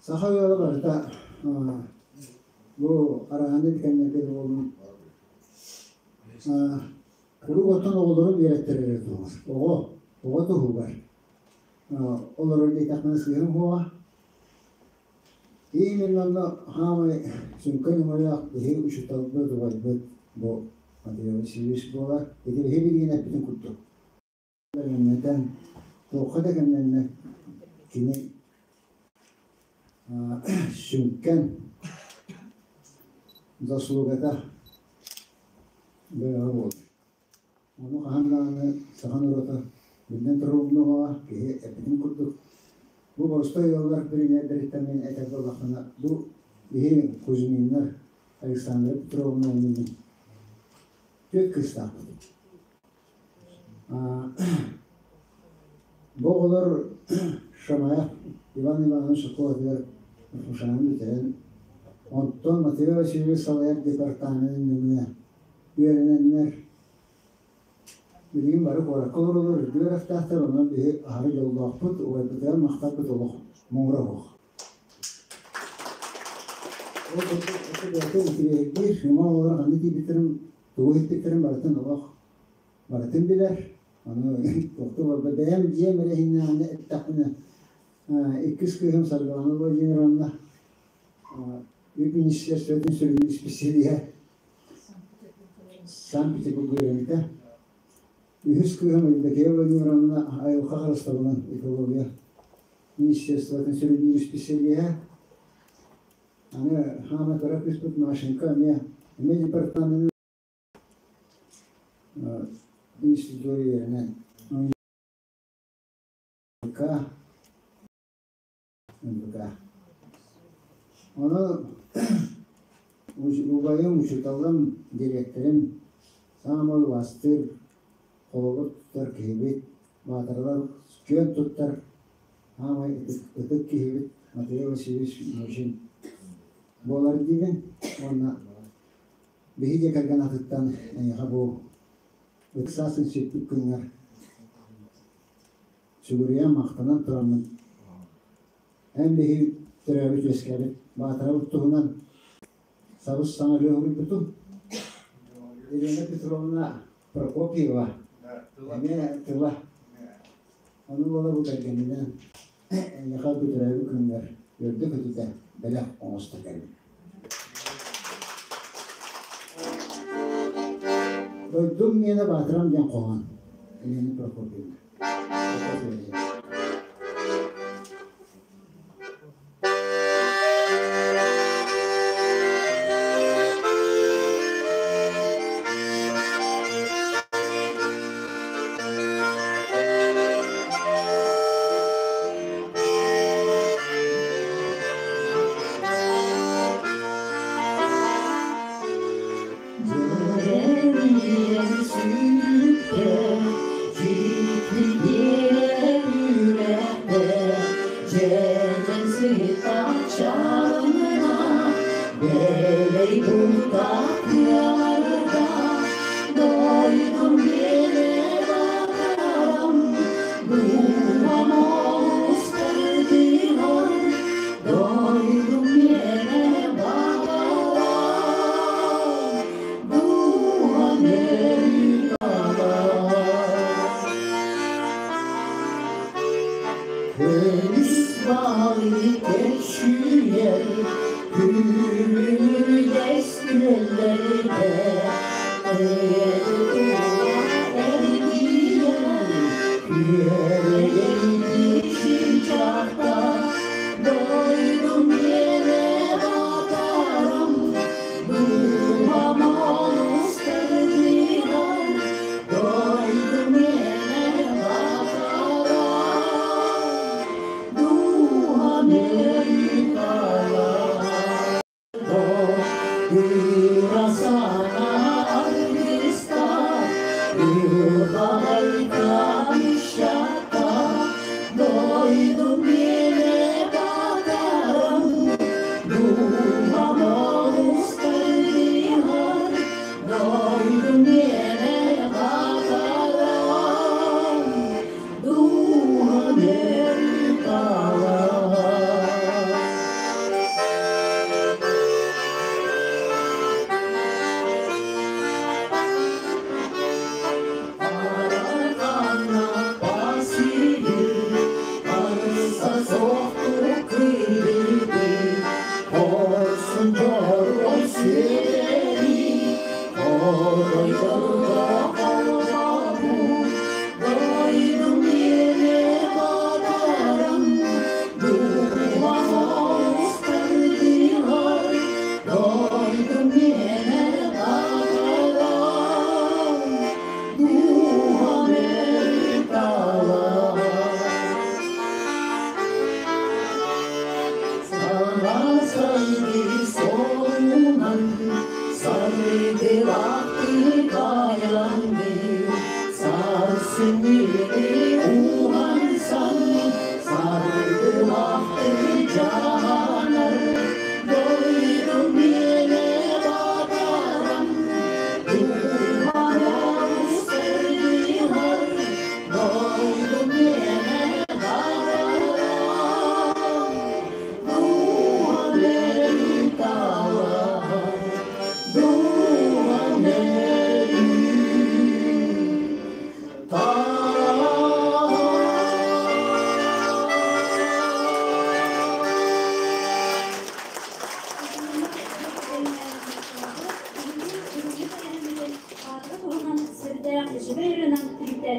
саха ыала барыта бу араһаны кэмнэргэ буолун Куруук оттон оҕолорун үөрэттэрэрэ туһугар, оҕо, оҕо туһугар олорор диэтэхпинэ сыыһым суоҕа. Именно онно хаамай сүҥкэн өҥөлөөх биһи учууталбыт, убайбыт бу Андрей Васильевич буолар. Ити биһи билигин эппитин курдук. Бэлэмнэтэн, туохха да кэмнэннэ кини сүҥкэн заслугата бэйэҕэ буолар. Ону хаһан даҕаны саха норуота Билден турулнуга киһи эпитин курдук. Бу боростой ыаллар примердериттэн мен этэр буоллахпына, бу биһи Кузьминнар Александра Петровна мин түөрт кыыстаахпыт. Бу оҕолор Шамаев Иван Иванович оскуолатыгар Фушанын бүтэрэн, онтон Матвей Васильевич салайар департаменын нөҥүө үөрэнэннэр, билигин бары куоракка олороллор, үрдүк үөрэхтээхтэр, онон биһи аһары дьоллоохпут, убайбытыгар махталбыт олох муҥура суох. Ол курдук бэйэтэ интириэһиргиир, уҥа оҕолор ханна тиийбиттэрин, тугу иһиппиттэрин барытын олох барытын билэр. Аны туохта барба бэйэм дьиэм эрэ иһинээҕинэ эттэхпинэ, иккис кыыһым Саргылана Владимировна үп министерствотын сүрүн исписэлииһэ Санкт-Петербург үөрэммитэ. Үһүс кыыһым Евдокия Владимировна айылҕа харыстабылын экология министерствотын сүрүннүүр исписэлииһэ. Аны хаама кыра кыыспыт Машенька эмиэ эмиэ департаменын институтугар үөрэнэн НВК. Ону убайым, учууталым, дириэктэрим саамай убаастыыр, холобур туттар киһибит, баатаралар күөн туттар саамай ытык киһибит Матвей Васильевич Муржин буолар диибин. Уонна биһи дьиэ кэргэн атыттан эйиэхэ бу ытык саасын сүппүт күҥҥэр сүгүрүйэн махтанан тураммын эн биһи төрөөбүт үөскээбит Баатарабыт туһунан сабыс саҥа ырыа суруйбутум. Елена Петровна Прокопьева эмиэ тыла. Ону буола бу кэргэнинэн эйиэхэ бу төрөөбүт күҥҥэр үөрдэ көтүтэ бэлэх оҥосто кэллим. Дойдум миэнэ Баатырам диэн хоһоон Елена Прокопьевна.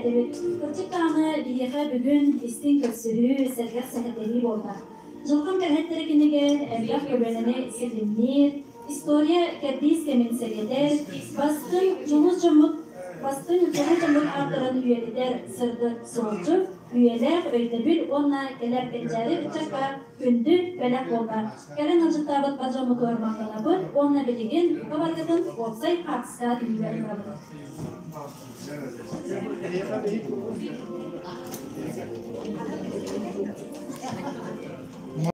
этэбит. Кырдьык даҕаны биһиэхэ бүгүн истиҥ көрсүһүү, сэргэх сэһэргэһии буолла. Дьылҕам кэрэһиттэрэ кинигэ элбэх көлүөнэни ситимниир, история кэрдиис кэмин сэгэтэр, бастыҥ дьулус дьоммут бастыҥ дьулус дьоммут ааттарын үйэтитэр сырдык суолдьут, үйэлээх өйдөбүл уонна кэлэр кэнчээри ыччакка күндү бэлэх буолла. Кэлэн ыалдьыттаабыт бар дьоммутугар махтанабыт уонна билигин бука барыгытын уопсай хаартыска түмүгэр ыҥырабыт.